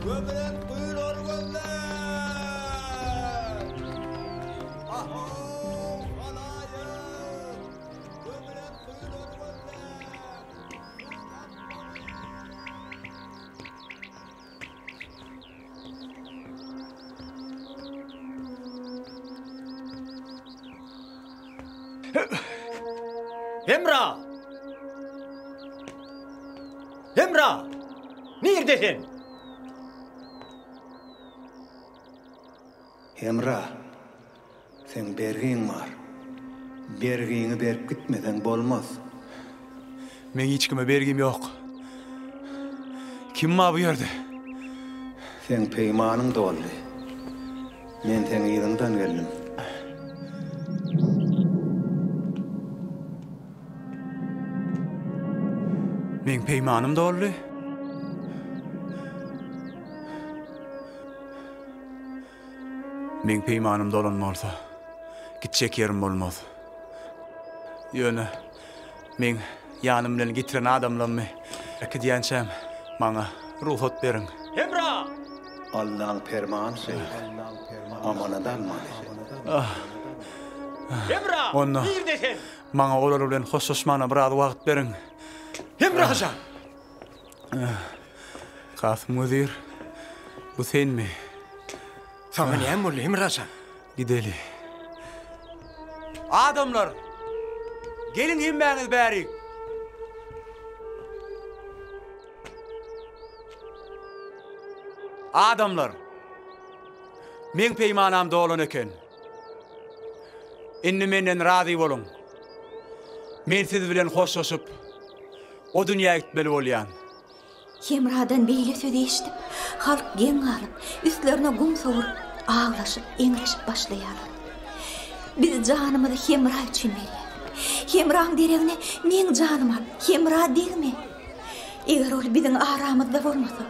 S22: Gömülen guýulary gözläň! Ahow, halaýyk! Gömülen guýulary gözläň!
S13: Hemra! Hemra! Nirde sen?
S12: Hemra, seň bergiň bar. Bergiňi berip gitmeseň bolmaz.
S20: Meň hiç kime bergim ýok. Kim bar bu ýerde?
S12: Seň peýmanyň doldy. Men seň yzyňdan geldim.
S20: Meň peýmanym doldy. Meň peýmanym dolan bolsa, gitjek ýerim bolmaz. Ýöne meň ýanym bilen getiren adamlarymy äkidýänçäm, maňa rugsat beriň.
S13: Hemra!
S12: Allaň permany şeýle. Amanat almaly.
S13: Hemra!
S20: Onda
S13: Nirde sen?
S20: maňa olar bilen hoşlaşmana biraz wagt beriň.
S13: Hemra jan!
S20: Kasym wezir, bu senmi?
S13: Saňa näme boldy, Hemra jan?
S20: Gideli. Adamlar! Geliň hemmäňiz bärik! Adamlar! Meň peýmanam dolan eken. Indi menden razy boluň. Men siz bilen hoşlaşyp, o dünýä gitmeli bolýan.
S9: Hemradan beýle sözi eşidip, halk geň galyp, üstlerine gum sowrup, aglaşyp, eňreşip başlaýarlar. Biz janymyzy Hemra üçin berýäris. Hemraň deregine meň janymy al, Hemra degme! Eger ol biziň aramyzda bolmasa,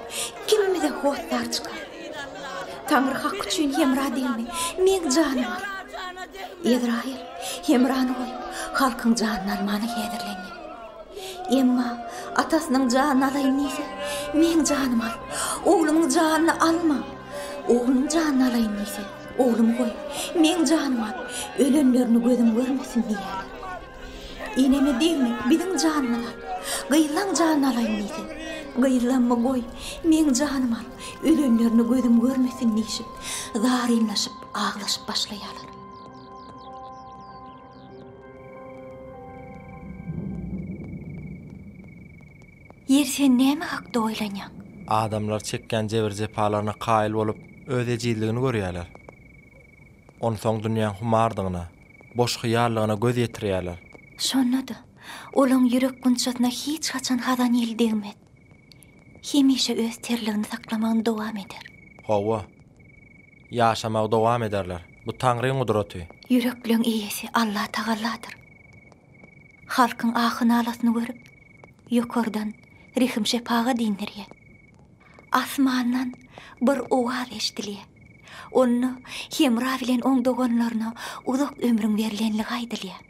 S9: kim bize hossar çykar? Taňry haky üçin Hemra degme, meň janymy al! Ezraýyl Hemrany goýup, halkyň janyny almana häzirlenýär. Emma atasynyň janyny alaýyn diýse, meň janymy al, oglumyň janyny alma. Oglunyň janyny alaýyn diýse, oglumy goý, meň janymy al, ölenlerini gözüm görmesin diýýärler. Eneme degme, biziň janymyzy al, gyzlaň janyny alaýyn diýse, gyzlammy goý, meň janymy al, ölenlerini gözüm görmesin diýşip, zarynlaşyp, aglaşyp başlaýarlar. Ýeri sen näme hakda oýlanýaň?
S4: Adamlar çekýän jebir-jepalaryna kaýyl bolup, öz ejizligini görýärler. Onsoň dünýäň humardygyna, boş hyýallygyna göz ýetirýärler.
S9: Şonda-da, olaň ýürek gunçasyna hiç haçan hazan ýel degmez. Hemişe öz terligini saklamagyny dowam eder.
S4: Hawa. Ýaşamagy dowam ederler. Bu Taňryň gudraty.
S9: Ýürekleň eýesi Allatagalladyr. Halkyň ahy-nalasyny görüp, ýokardan rehim-şepagat indirýär. Asmandan bir owaz eşidilýär. Onda Hemra bilen oň doganlaryna uzak ömrüň berlenligi aýdylýar.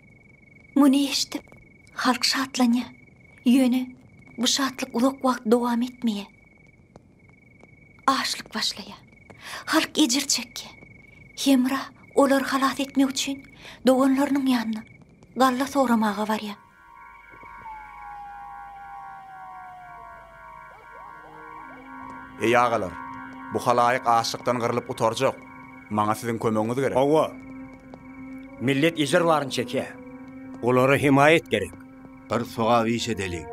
S9: Muny eşidip, halk şatlanýar. Ýöne bu şatlyk uzak wagt dowam etmeýär. Açlyk başlaýar. Halk ejir çekýär. Hemra olary halas etmek üçin doganlarynyň ýanyna galla soramaga barýar.
S14: Eý agalar, bu halaýyk açlykdan gyrlyp gutarjak. Maňa siziň kömegiňiz gerek.
S13: Hawa. Millet ejir baryny çekýär. Olara hemaýat gerek.
S12: Bir sogap iş edeliň.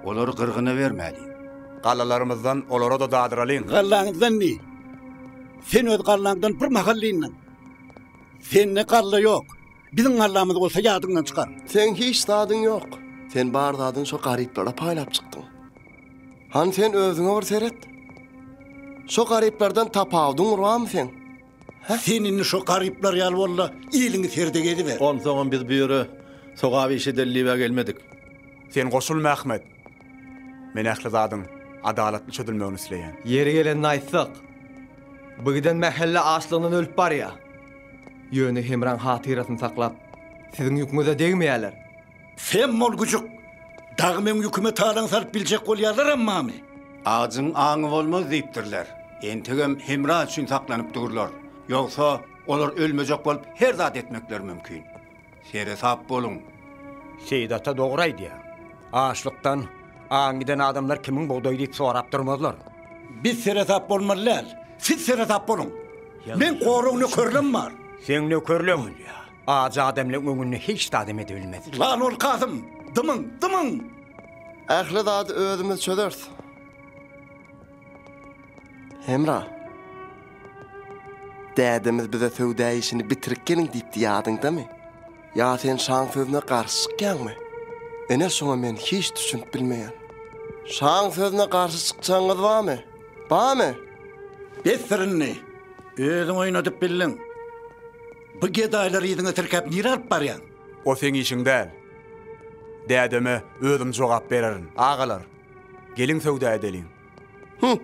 S12: Olary gyrgyna bermäliň.
S14: Gallalarymyzdan olara-da dadyralyň.
S7: Gallaňyzdan diý. Sen öz gallaňdan bir mahal dyndyň. Sende galla ýok. Biziň gallamyz bolsa ýadyňdan çykar.
S19: Seň hiç zadyň ýok. Sen bar zadyňy şo garyplara paýlap çykdyň. Hany sen özüňe bir seret. Şo garyplardan tapawudyň barmy seň?
S7: Hä? Sen indi şo garyplar ýaly bol-da, iliňi serde geziber.
S2: Onsoňam biz bu ýere sogap iş edeli diýib-ä gelmedik.
S14: Sen goşulma, Ahmet. Men ähli zadyň adalatly çözülmegini isleýän.
S6: Ýeri gelende aýtsak, bu giden mähelle açlygyndan ölüp barýar. Ýöne Hemraň hatyrasyny saklap, siziň ýüküňize degmeýärler.
S7: Sem bol, güjük! Dagy meň ýüküme talaň salyp biljek bolýarlaram bamy?
S12: Ajyň aňy bolmaz diýipdirler. Entegem Hemra üçin saklanyp durlar. Ýogsa, olar ölmejek bolup her zat etmekleri mümkin. Seresap boluň.
S13: Seýit ata dogry aýdýar. Açlykdan aňy giden adamlar kimiň bugdaýy diýip sorap durmazlar.
S7: Biz seresap bolmaly däl. Siz seresap boluň. Meň gorag nökerlem bar.
S13: Seň nökerleň ajy adamlaň öňünde hiç zadam edebilmez.
S7: Lan ol Kasym! Dymyň, dymyň!
S19: Ähli zady özümiz çözeris. Hemra. Dädemiz bize söwda işini bitirip geliň diýipdi ýadyňdamy? Ýa sen şaň sözüne garşy çykýaňmy? Ine şoňa men hiç düşünip bilmeýän. Şaň sözüne garşy çykjagyňyz barmy? Barmy?
S7: Besdir indi. Özüň oýnadyp bildiň. Bu gedaýlary yzyňa tirkäp nirä alyp barýaň?
S14: O seň işiň däl. Dädeme özüm jogap bererin. Agalar, geliň söwda edeliň.
S19: Hü!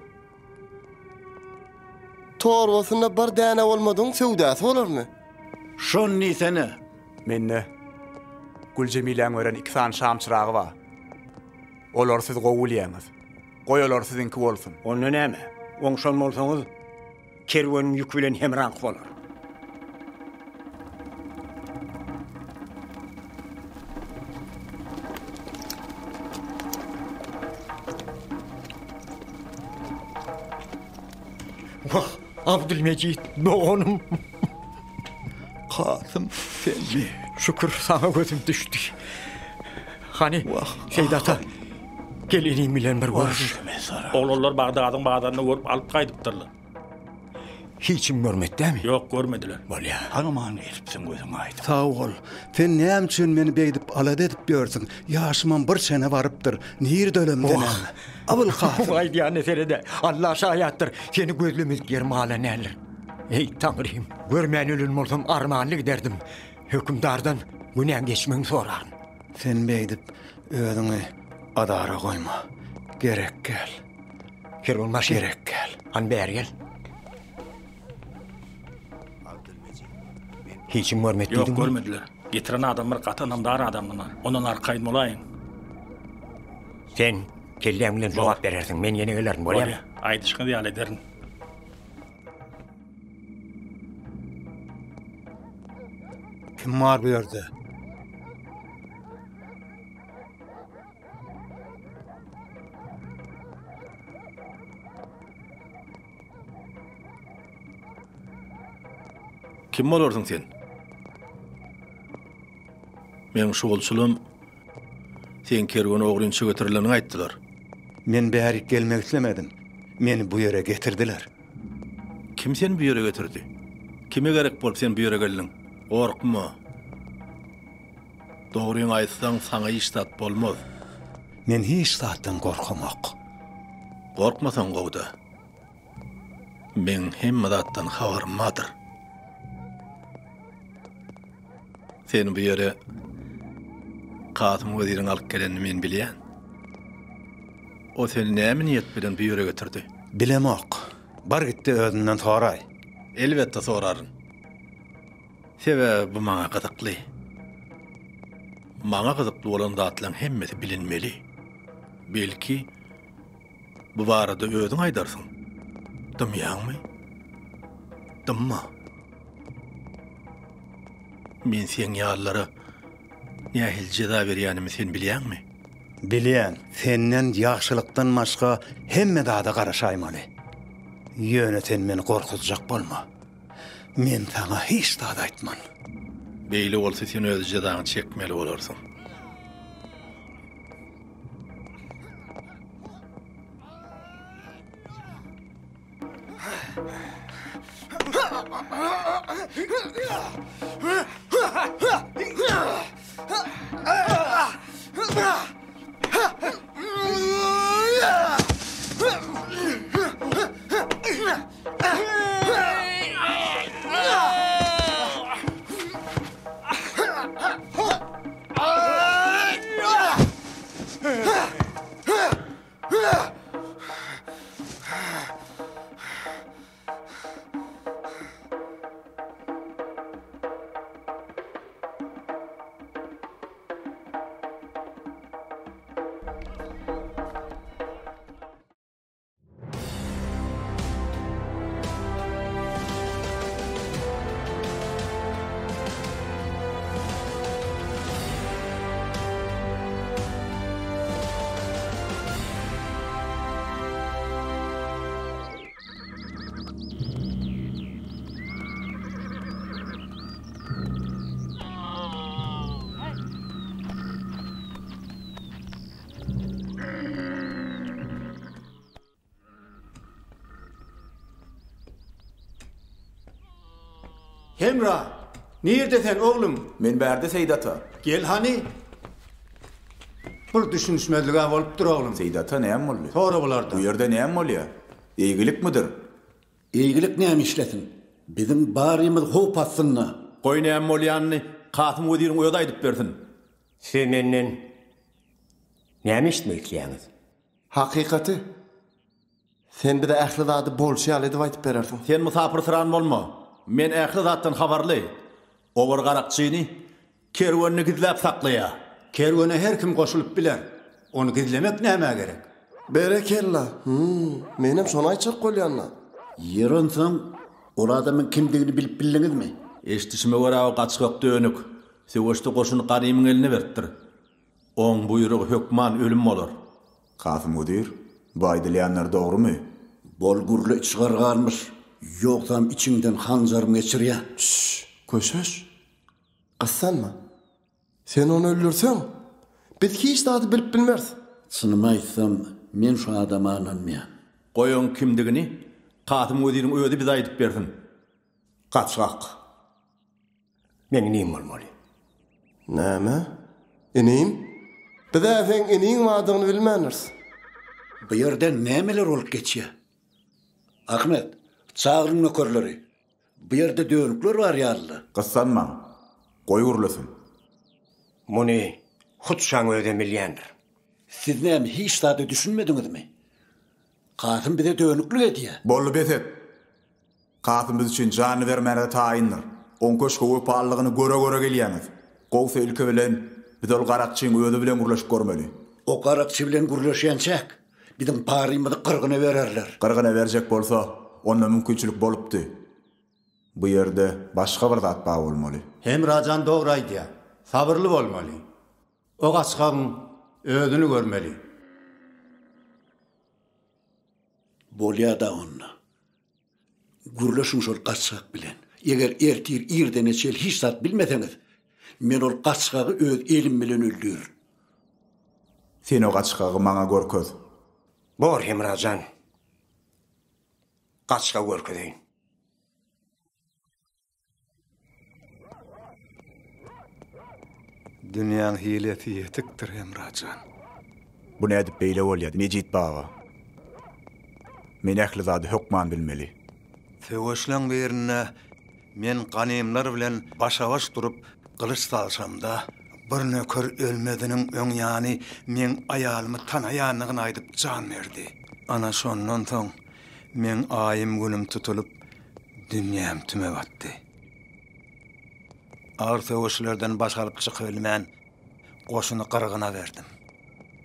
S19: Torbasynda bir däne bolmadygyň söwdasy bolarmy?
S7: Şony diýsene.
S14: Mende Güljemiläň beren iki sany şamçyragy bar. Olary siz gowy bilýäňiz. Goý olar siziňki bolsun.
S13: Onda näme? Oňşan bolsaňyz, kerweniň ýüki bilen hemraňky bolar.
S15: Wah, Abdylmejit doganym.
S17: Kasym, senmi?
S15: Şükür, saňa gözüm düşdi. Hany, Seýit ata, gel inim bilen bir görüş.
S11: Oglanlar Bagdadyň bazarynda görüp alyp gaýdypdyrlar.
S13: Hiç kim görmedi dämi?
S11: Ýok, görmediler.
S13: Bolýa.
S7: Hanoman gelipsiň gözüň aýdyň.
S23: Sag bol. Sen näme üçin meni beýdip alada edip ýörsüň? Ýaşymam bir çene barypdyr. Nirede ölemde näme? Abylkasym.
S13: Oň aýdýanyna sered-ä. Alla şaýatdyr, seni gözlemedik ýerim galan däldir. Eý, Taňrym, görmän ölen bolsam armanly giderdim. Hökümdardan günäň geçmegini soraryn.
S23: Sen beýdip özüňi azara goýma. Gerek gel.
S13: Kerwenbaşy.
S23: Gerek gel.
S13: Hany bäri gel. Hiç kim görmedi
S11: Ýok, görmediler. Getiren adamlar gaty ynamdar adamlar. Ondan arkaýyn bolaýyň.
S13: Sen kelläň bilen jogap berersiň. Men ýene gelerin, bolýamy?
S11: Bolýa. Aýdyşyňyz ýaly ederin.
S23: Kim bar bu ýerde?
S2: Kim bolarsyň sen? Meň şugulçylym seň kerwen ogrynça göterileniňi aýtdylar.
S23: Men bärik gelmek islemedim. Meni bu ýere getirdiler.
S2: Kim seni bu ýere getirdi? Kime gerek bolup sen bu ýere geldiň? Gorkma.
S17: Dogryňy aýtsaň, saňa hiç zat bolmaz.
S23: Men hiç zatdan gorkamok.
S17: Gorkmasaň gowy-da. Meň hemme zatdan habarym bardyr. Seni bu ýere Kasym weziriň alyp gelenini men bilýän. O seni näme niýet bilen bu ýere getirdi?
S23: Bilemok. Bar git-de özünden soraý.
S17: Elbetde soraryn. Sebäbi bu maňa gyzykly. Maňa gyzykly bolan zatlaň hemmesi bilinmeli. Belki, bu barada özüň aýdarsyň. Dymýaňmy? Dymma. Men seň ýalylara nähili jeza berýänimi sen bilýäňmi?
S23: Bilýän, senden ýagşylykdan başga hemme zada garaşaýmaly. Ýöne sen meni gorkuzjak bolma. Men saňa hiç zat aýtman.
S17: Beýle bolsa sen öz jezaňy çekmeli bolarsyň.
S12: Hemra, nirde sen oglum?
S14: Men bärde Seýit ata.
S12: Gel hany. Bir düşünişmezlig-ä bolupdyr oglum.
S14: Seýit ata näme boldy?
S12: Sora bulardan.
S14: Bu ýerde näme bolýa? Eýgilikmidir?
S17: Eýgilik näme işlesin? Biziň barymyz howp astynda. Goý näme bolýanyny Kasym weziriň özi aýdyp bersin.
S13: Siz menden näme eşitmek isleýäňiz?
S19: Hakykaty. Sen bize ähli zady bolşy ýaly edip aýdyp berersiň.
S2: Sen mysapyrsyran bolma. Men ähli zatdan habarly. O bir garakçyny kerwenini gizläp saklaýar.
S12: Kerwene her kim goşulyp biler. Ony gizlemek nämä gerek?
S19: Berekella! Hum, menem şony aýtjak bolýan-da.
S17: Ýeri onsoň, ol adamyň kimdigini bilip bildiňizmi?
S2: Eşidişime görä o gaçgak dönük. Söweşde goşuny ganymyň eline beripdir. Oň buýrugy hökman ölüm bolar.
S14: Kasym wezir, bu aýdylýanlar dogrumy?
S17: Bol gürle içigar galmyş, ýogsam içiňden hanjarym geçirýän.
S19: Şşş, köşeş. Gyssanma. Sen ony öldürseň, biz hiç zady bilip bilmeris.
S17: Çynymy aýtsam, men şu adama ynanmaýan.
S2: Goý oň kimdigini Kasym weziriň özi bize aýdyp bersin.
S12: Gaçgak.
S13: Meň inim bolmaly.
S19: Näme? Inim? Biz-ä seň iniň bardygyny bilmändiris.
S17: Bu ýerde nämeler bolup geçýär? Ahmet, çagyryň nökerleri. Bu ýerde dönükler bar ýaly-la.
S14: Gyssanmaň. Goý gürlesin.
S13: Muny hut şaň özem bilýändir.
S17: Siz näme, hiç zada düşünmediňizmi? Kasym bize dönüklik edýär.
S14: Boldy, bes et! Kasym biz üçin janyny bermäne-de taýyndyr. Oň köşge wepalylygyny göre-göre gelýäňiz. Gowsy ilki bilen biz ol garakçyň özi bilen gürleşip görmeli.
S17: O garakçy bilen gürleşýänçäk, biziň barymyzy gyrgyna bererler.
S14: Gyrgyna berjek bolsa, onda mümkinçilik bolupdy. Bu ýerde başga bir zat bar bolmaly.
S12: Hemra jan dogry aýdýar. Sabyrly bolmaly. O gaçgagyň özüni görmeli.
S17: Bolýa-da onda. Gürleşiň şol gaçgak bilen. Eger ertir irdene çel hiç zat bilmeseňiz, men ol gaçgagy öz elim bilen öldürin.
S14: Sen o gaçgagy maňa görkez.
S13: Bor, Hemra jan. Gaçgagy görkezeýin.
S23: Dünýäň hilesi ýetikdir, Hemra jan.
S14: Bu nädip beýle bolýar, Mejit baba? Men ähli zady hökman bilmeli.
S23: Söweşleň birinde men ganymlar bilen başa-baş durup gylyç salşamda, bir nöker ölmeziniň öň ýany meň aýalymy tanaýandygyny aýdyp jan berdi. Ana şondan soň meň aýym-günüm tutulyp, dünýäm tüme batdy. Agyr söweşlerden baş alyp çykybilmän, goşuny gyrgyna berdim.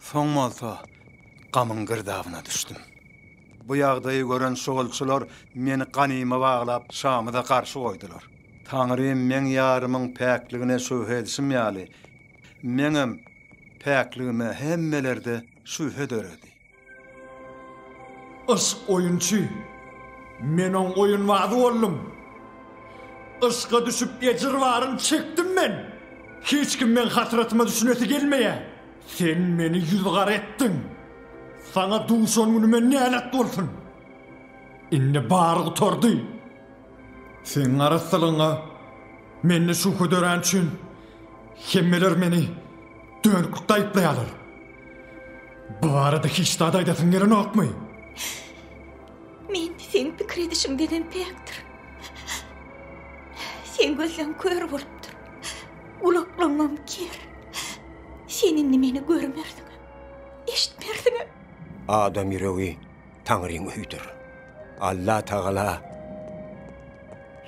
S23: Soň bolsa gamyň girdabyna düşdüm. Bu ýagdaýy gören şugulçylar meni ganyma baglap, şamyza garşy goýdular. Taňrym meň ýarymyň päkligine şübhe edişim ýaly, meňem päkligime hemmelerde şübhe döredi.
S5: Yşk oýunçy, men oň oýunbazy boldum. Yşka düşüp ejir baryn çekdim men. Hiç kim meň hasratyma düşünesi gelmeýär. Sen meni ýüzügara etdiň. Saňa duşan günüme nälet bolsun. Indi bary gutardy. Seň arassalygyňa mende şübhe dörän üçin hemmeler meni dönüklikde aýyplaýarlar. Bu barada hiç zat aýdasyň gelenokmy?
S9: Men seň pikir edişiňdenem päkdir. Seň gözleň kör bolupdyr. Gulaklaňam ker. Sen indi meni görmersiňem, eşitmersiňem.
S13: Adam ýüregi Taňryň öýüdir. Allatagala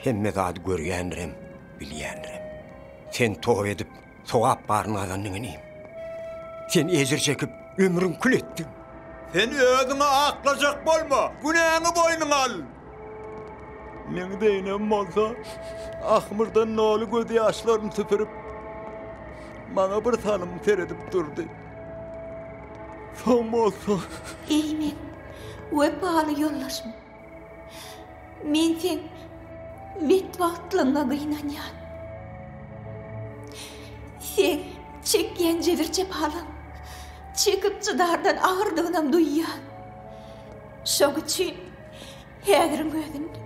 S13: hemme zady görýändirem, bilýändirem. Sen toba edip, sogap baryny gazandyň inim. Sen ejir çekip, ömrüňi kül etdiň.
S22: Sen özüňi aklajak bolma, günäňi boýnuňa al.
S1: Meň Zeýnebim bolsa ahmyrdan doly gözýaşlaryny süpürip, maňa bir salym seredip durdy. Soň bolsa.
S9: Eý meň wepaly ýoldaşym! Men seň betbagtlygyňa gynanýan. Seň çekýän jebir-jepalaň çekip çydardan agyrdygynam duýýan. Şoň üçin häziriň özünde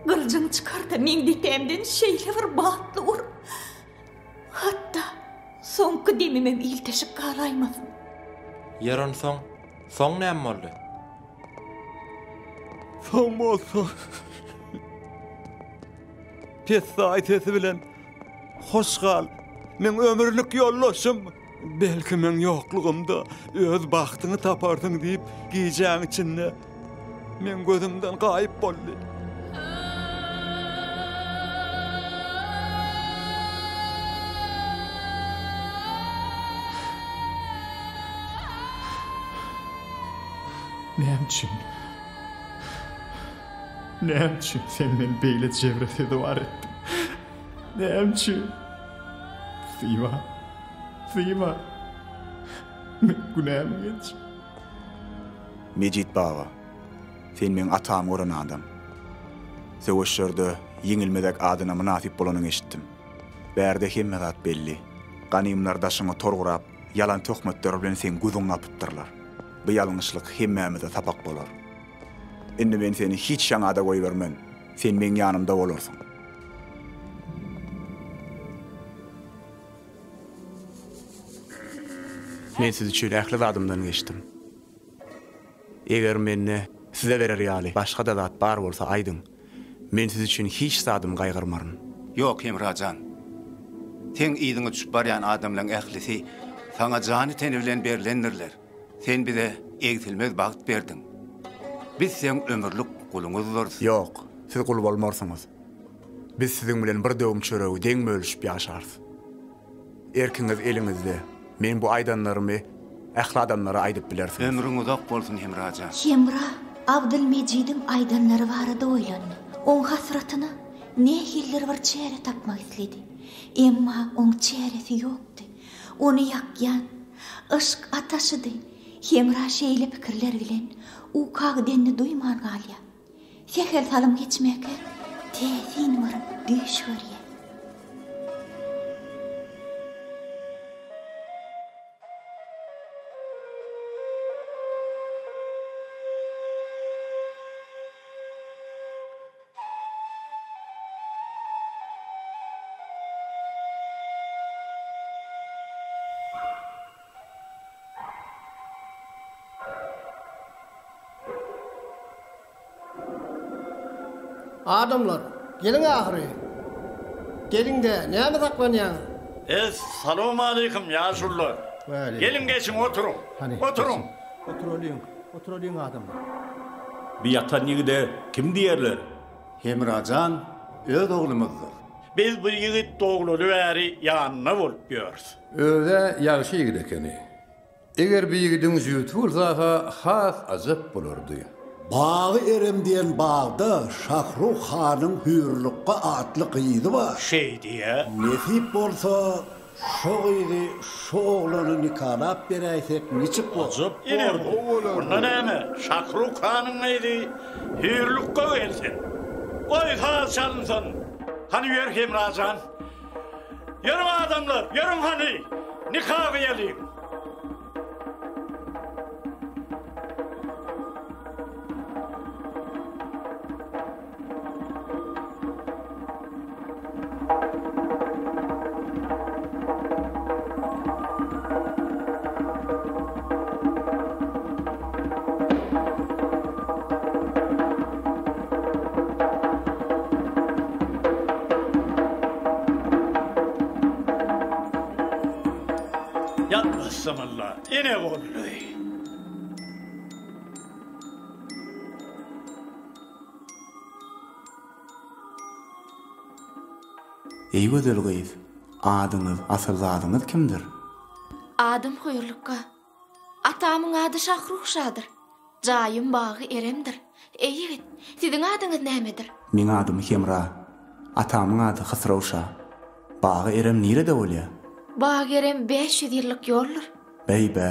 S9: gylyjyňy çykar-da meň depämden şeýle bir batly ur, hatda soňky demimem ilteşik galaýmasyn.
S4: Ýer onsoň, soň näme boldy?
S1: Soň bolsa pessaý sesi bilen, Hoş gal, meň ömürlik ýoldaşym! Belki meň ýoklugymda öz bagtyňy taparsyň diýip, gijäň içinde meň gözümden gaýyp boldy.
S5: Näme üçin? Näme üçin sen meni beýle jebre sezewar etdiň? Näme üçin? Zyba, Zyba, meň günämi geç.
S14: Mejit baba, sen meň atamy gören adam. Söweşlerde ýeňilmezek adyna mynasyp bolanyňy eşitdim. Bärde hemme zat belli. Ganymlar daşyňa tor gurap, ýalan töhmetler bilen seň gözüňi gapypdyrlar. Bu ýalňyşlyk hemmämize sapak bolar. Indi men seni hiç ýaňa-da goýbermen. Sen meň ýanymda bolarsyň. Men siz üçin ähli zadymdan geçdim. Eger mende size berer ýaly başga-da zat bar bolsa aýdyň. Men siz üçin hiç zadymy gaýgyrmaryn.
S12: Ýok, Hemra jan. Seň yzyňa düşüp barýan adamlaň ählisi saňa jany-teni bilen berlendirler. Sen bize egsilmez bagt berdiň. Biz seň ömürlik guluňyzdyrys.
S14: Ýok, siz gul bolmarsyňyz. Biz siziň bilen bir döwüm çöregi deň bölüşip ýaşarys. Erkiňiz eliňizde. Meň bu aýdanlarymy ähli adamlara aýdyp bilersiňiz.
S12: Ömrüň uzak bolsun Hemra jan.
S9: Hemra Abdylmejidiň aýdanlary barada oýlandy. Oň hasratyna nähilidir bir çäre tapmak isledi. Emma oň çäresi ýokdy. Ony ýakýan yşk ataşydy. Hemra şeýle pikirler bilen uka gidenini duýman galýar. Sähel salym geçmäkä täsin bir düýş görýär.
S8: Adamlar, geliň ahyry! Geliň-de, näme saklanýaňyz?
S16: Es, salowmaleýkim, ýaşulular! Geliň, geçiň, oturyň! Oturyň!
S8: Oturalyň, oturalyň, adamlar!
S2: Bi ýatan ýigide kim diýerler?
S12: Hemra jan öz oglumyzdyr.
S16: Biz bu ýigit doglaly bäri ýanynda bolup ýörüs.
S18: Öz-ä ýagşy ýigit ekeni. Eger bu ýigidiň jübüti bolsa-ha has ajap bolardy.
S17: Bagy-Erem diýen bagda Şahruh hanyň Hüýrlukga atly gyzy bar.
S16: Şeý diýýä.
S17: Nesip bolsa, şo gyzy şu oglana nikalap beräýsek niçik bolar?
S16: Ajap bordy. Onda näme, Şahruh hanyň gyzy Hüýrlukga gelsin. Goý saz çalynsyn. Hany ýör Hemra jan. Ýörüň adamlar, ýörüň hany, nika gyýalyň. Ýatmassamylla, ine boldy.
S14: Eý gözel gyz, adyňyz, asylzadyňyz kimdir?
S24: Adym Hüýrlukga. Atamyň ady Şahruh şadyr. Jaýym bagy Eremdir. Eý ýigit, siziň adyňyz nämedir?
S14: Meň adym Hemra. Atamyň ady Hysrow şa. Bagy Erem nirede bolýa?
S24: Bagy Erem 500 ýyllyk ýoldur.
S14: Bäý-bä,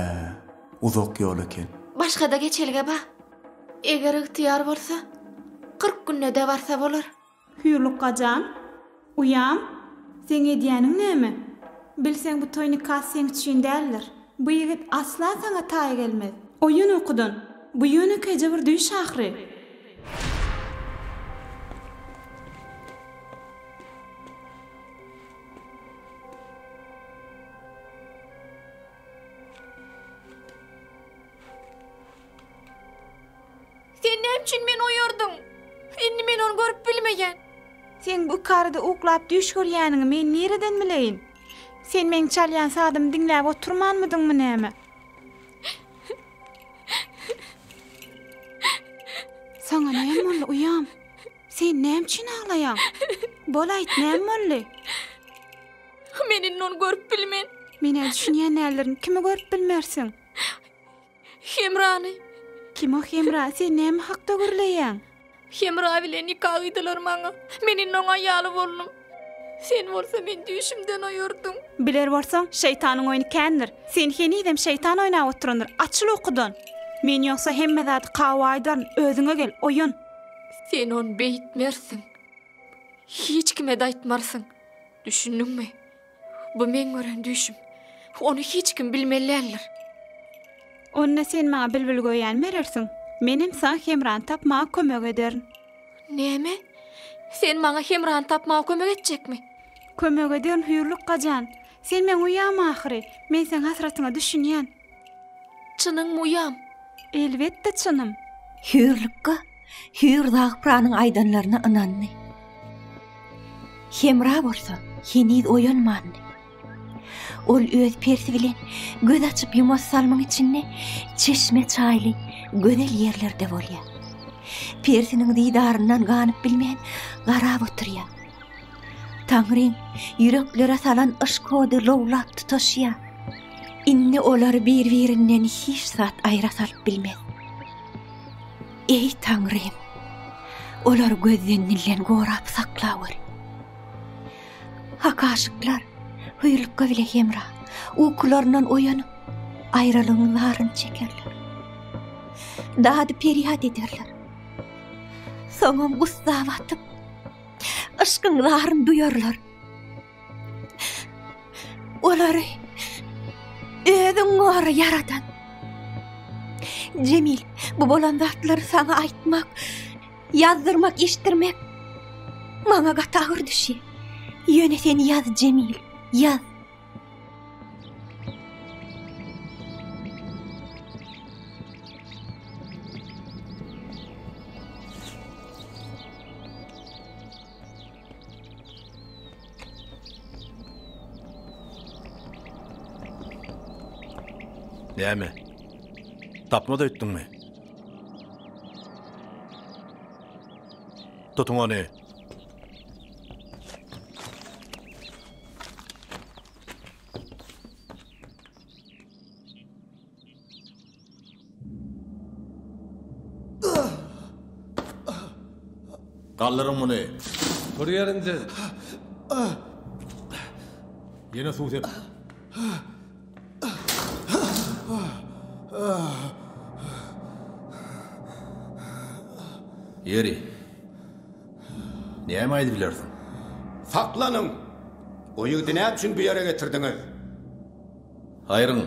S14: uzak ýol eken.
S24: Başga-da geçelge bar. Eger ygtyýar bolsa, 40 günde-de barsa bolar.
S25: Hüýrlukga jan, uýam, seň edýäniň näme? Bilseň bu toý nikasy seň üçin däldir. Bu ýigit asla saňa taý gelmez. Oýan ukudan, bu ýönekeýje bir düýş ahyry.
S24: Sen näme üçin meni oýardyň? Indi men ony görüp bilmeýän.
S25: Seň bu ikarada uklap düýş görýäniňi men nireden bileýin? Sen meň çalýan sazymy diňläp oturmanmydyňmy näme? Saňa näme boldy, uýam? Sen näme üçin aglaýaň? Bol aýt, näme boldy?
S24: Men indi ony görüp bilmen.
S25: Men-ä düşünýän däldirin, kimi görüp bilmersiň?
S24: Hemrany.
S25: Kim o Hemra? Sen näme hakda gürleýäň?
S24: Hemra bilen nika gyýdylar maňa. Men indi oň aýaly boldum. Sen bolsa meni düýşümden oýardyň.
S25: Biler bolsaň, şeýtanyň oýny kändir. Sen henizem şeýtan oýnap oturandyr. Açyl ukudan! Men ýogsa hemme zady Kawa aýdaryn. Özüňe gel, oýan!
S24: Sen ony beýtmersiň. Hiç kime-de aýtmarsyň. Düşündiňmi? Bu meň gören düýşüm. Ony hiç kim bilmeli däldir.
S25: Onda sen maňa bilbilgöýäni berersiň. Menem saňa Hemrany tapmaga kömek ederin.
S24: Näme? Sen maňa Hemrany tapmaga kömek etjekmi?
S25: Kömek ederin, Hüýrlukga jan. Sen meň uýam ahyry. Men seň hasratyňa düşünýän.
S24: Çynyňmy, uýam?
S25: Elbetde, çynym.
S9: Hüýrlukga Hüýr Zagpranyň aýdanlaryna ynandy. Hemra bolsa heniz oýanmandy. Ol öz persi bilen göz açyp ýumas salmyň içinde çeşme çaýly gözel ýerlerde bolýar. Persiniň didaryndan ganyp bilmän garap oturýar. Taňryň ýüreklere salan yşk ody lowlap tutaşýar. Indi olary bir-birinden hiç zat aýra salyp bilmez. Eý, Taňrym! Olary gözden-dilden gorap saklaweri. Hak aşyklar Hüýrlukga bile Hemra ukularyndan oýanyp, aýralygyň zaryny çekerler. Dady-perýat ederler. Soňam gussa batyp, yşkyň zaryny duýarlar. Olary özüň gora ýaradan. Jemil, bu bolan zatlary saňa aýtmak, ýazdyrmak, eşitdirmek maňa gaty agyr düşýär. Ýöne sen ýaz Jemil, ýaz.
S2: Näme? Tapmaz öýtdüňmi? Tutuň ony. Galdyryň muny.
S18: Tur ýerinden. Ýene suw sep.
S2: Ýeri. Näme aýdyp bilersiň?
S12: Saklanyň! O ýigidi näme üçin bu ýere getirdiňiz?
S2: Aýryň!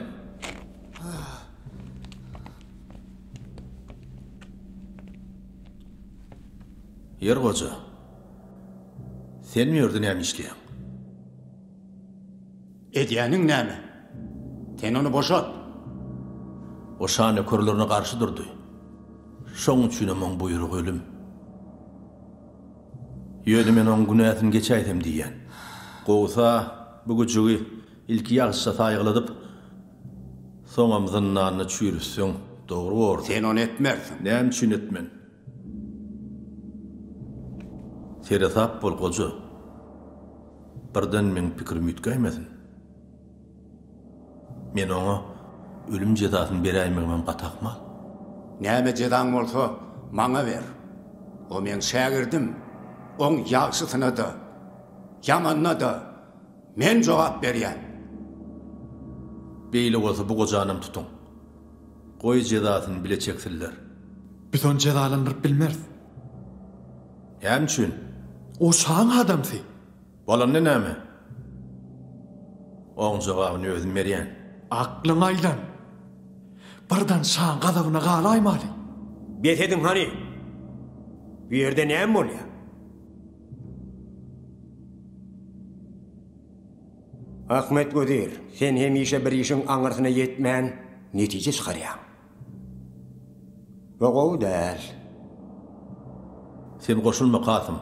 S2: Ýer goja. Sen bu ýerde näme işleýäň?
S12: Edýäniň näme? Sen ony boşat!
S2: O şa nökerlerine garşy durdy. Şoň üçinem oň buýrugy ölüm. Ýöne men oň günäsini geçäýsem diýýän. Gowsa, bu güjügi ilki ýagşyja saýgyladyp, soňam zyndanda çüýrütseň dogry bordy.
S12: Sen ony etmersiň.
S2: Näme üçin etmen? Seresap bol, goja. Birden meň pikirim üýtgäýmesin. Men oňa ölüm jezasyny beräýmegimem gaty ahmal.
S12: Näme jezaň bolsa, maňa ber. O meň şägirdim. Oň ýagşysyna-da, ýamanyna-da men jogap berýän.
S2: Beýle bolsa bu gojanam tutuň. Goý jezasyny bile çeksinler.
S5: Biz ony jezalandyryp bilmeris.
S2: Näme üçin?
S5: O şaň adamsy.
S2: Bolanda näme? Oň jogabyny özüm berýän.
S5: Aklyňa aýlan. Birden şaň gazabyna galaýmaly.
S13: Bes ediň hany! Bu ýerde näme bolýar? Ahmet wezir, sen hemişe bir işiň aňyrsyna ýetmän netije çykarýaň. Bu gowy däl.
S2: Sen goşulma, Kasym.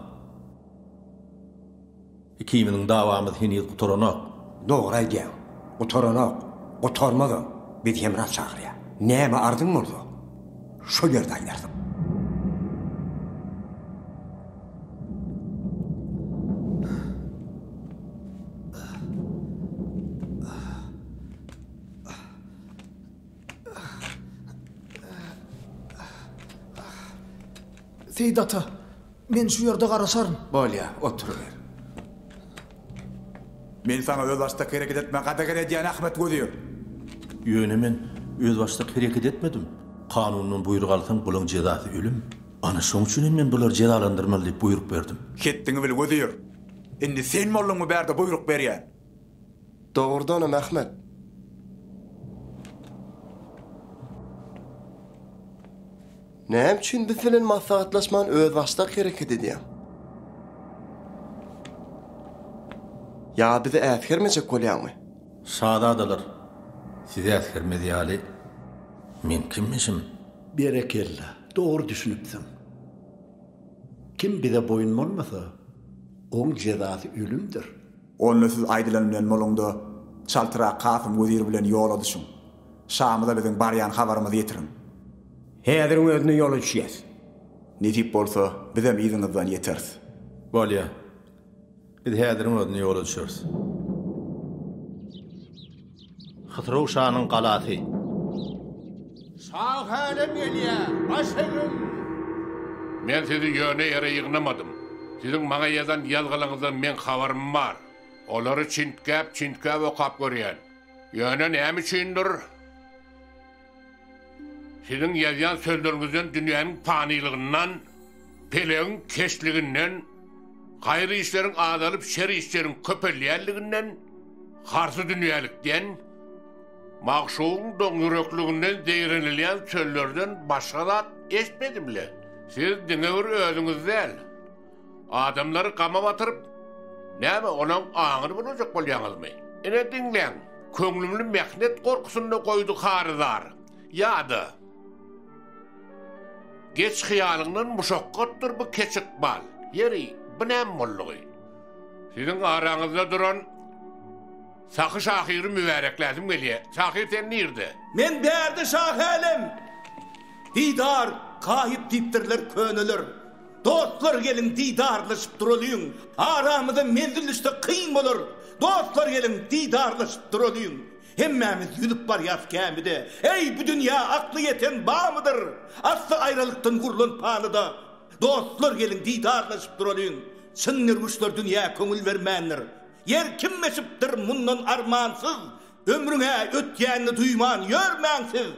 S2: Ikimiziň dawamyz heniz gutaranok.
S13: Dogry aýdýaň. Gutaranok. Gutarmazam. Bizi Hemra çagyrýar. Näme arzyň bolsa, şol ýerde aýdarsyň.
S5: Seýit ata, men şu ýerde garaşaryn.
S12: Bolýa, oturyber.
S14: Men saňa özbaşdak hereket etmegi gadagan edýän Ahmet wezir.
S2: Ýöne men özbaşdak hereket etmedim. Kanundan buýruk alsaň, bulaň jezasy ölüm. Ana şoň üçin hem men bulary jezalandyrmaly diýip buýruk berdim.
S14: Hetdiňi bil, wezir. Indi sen bolduňmy bärde buýruk berýän?
S19: Dogrudanam, Ahmet. Näme üçin biz bilen maslahatlaşman özbaşdak hereket edýäň? Ýa bizi äsgermejek bolýaňmy?
S2: Şazadalar, sizi äsgermez ýaly men kimmişim?
S17: Berekella, dogry düşünipsiň. Kim bize boýun bolmasa, oň jezasy ölümdir.
S14: Onda siz aýdylan bilen boluň-da, çaltrak Kasym wezir bilen ýola düşüň. Şamyza biziň barýan habarymyzy ýetiriň.
S13: Häziriň özünde ýola düşýäs.
S14: Nesip bolsa, bizem yzyňyzdan ýeteris.
S2: Bolýa. Biz häziriň özünde ýola düşeris. Hysrow şanyň galasy.
S16: Şahälem gelýä, baş egiň!
S3: Men sizi ýöne ýere ýygnamadym. Siziň maňa ýazan ýazgylaryňyzdan meň habarym bar. Olary çintgäp-çintgäp okap görýän. Ýöne näme üçindir, siziň ýazýan sözleriňizden dünýäniň panylygyndan, pelegiň keşliginden, haýyr işleriň azalyp, şer işleriň köpelýänliginden, harsydünýälikden, magşugyň doňýürekliginden zeýrenilýän sözlerden başga zat eşitmedim-le. Siz diňe bir özüňiz däl, adamlary gama batyryp, näme, olaň aňyny bulajak bolýaňyzmy? Ine, diňläň, köňlümni mähnet gorkusynda goýdy hary-zar. Ýa-da, Geç hyýalyňdan muşakgatdyr bu keç ykbal. Ýeri, bu näme boldugy? Siziň araňyzda duran. Sahy şahyry mübärekläsim gelýä. Şahyr sen nirde?
S7: Men bärde şahälem! Didar gaýyp diýipdirler köneler. Dostlar geliň didarlaşyp duralyň. Aramyza menzil düşse kyn bolar. Dostlar geliň didarlaşyp duralyň. Hemmämiz ýüzüp barýas gämide. Eý bu dünýä akly ýeten bamydyr? Asly aýralykdan gurlan panyda. Dostlar geliň didarlaşyp duralyň. Çyn derwüşler dünýä köňül bermändir. Ýer kim geçipdir mundan armansyz, Ömrüň-ä ötýänini duýman ýörmäň siz.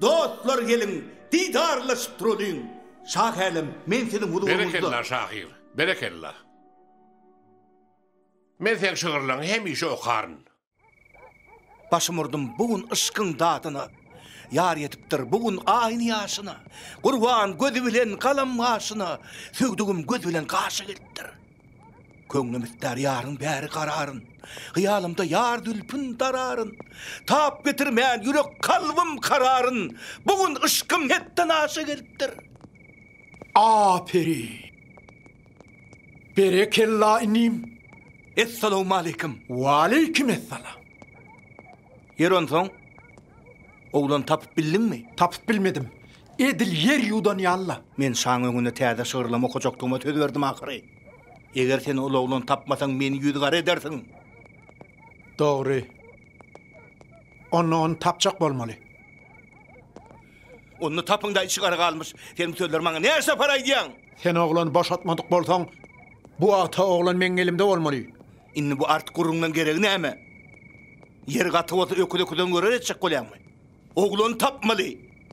S7: Dostlar geliň, didarlaşyp duralyň. Şahälem, men siziň huzuryňyzda.
S3: Berekella şahyr, berekella. Men seň şygyrlaňy hemişe okaryn.
S7: Başym urdum bu gün yşkyň dadyna, Ýar ýetipdir bu gün aýny ýaşyna. Gurban gözi bilen galam gaşyna, Söwdügim göz bilen gaşa gelipdir. Köňlüm istär ýaryň bäri gararyn, Hyýalymda ýar zülpün dararyn. Tap getirmän ýürek kalbym kararyn, Bu gün yşkym hetden aşa gelipdir.
S5: Aperin! Berekella inim!
S7: Essalawmaleýkim!
S5: Waleýkim essalam!
S7: Ýeri onsoň, oglan tapyp bildiňmi?
S5: Tapyp bilmedim. Edil ýer ýuwdan ýaly-la.
S7: Men şaň öňünde täze şygyrlama okajakdygyma söz berdim ahyry. Eger sen ol oglany tapmasaň, meni ýüzügara edersiň.
S5: Dogry. Onda ony tapjak bolmaly.
S7: Onda tapyň-da içi gara galmyş. Sen bu sözleri maňa näçe sapar aýdýaň?
S5: Sen oglany boşatmadyk bolsaň, bu wagta oglan meň elimde bolmaly.
S7: Indi bu artyk gürrüňden geregi näme? Ýeri gaty bolsa öküz öküzden görer etjek bolýaňmy? Oglany tapmaly.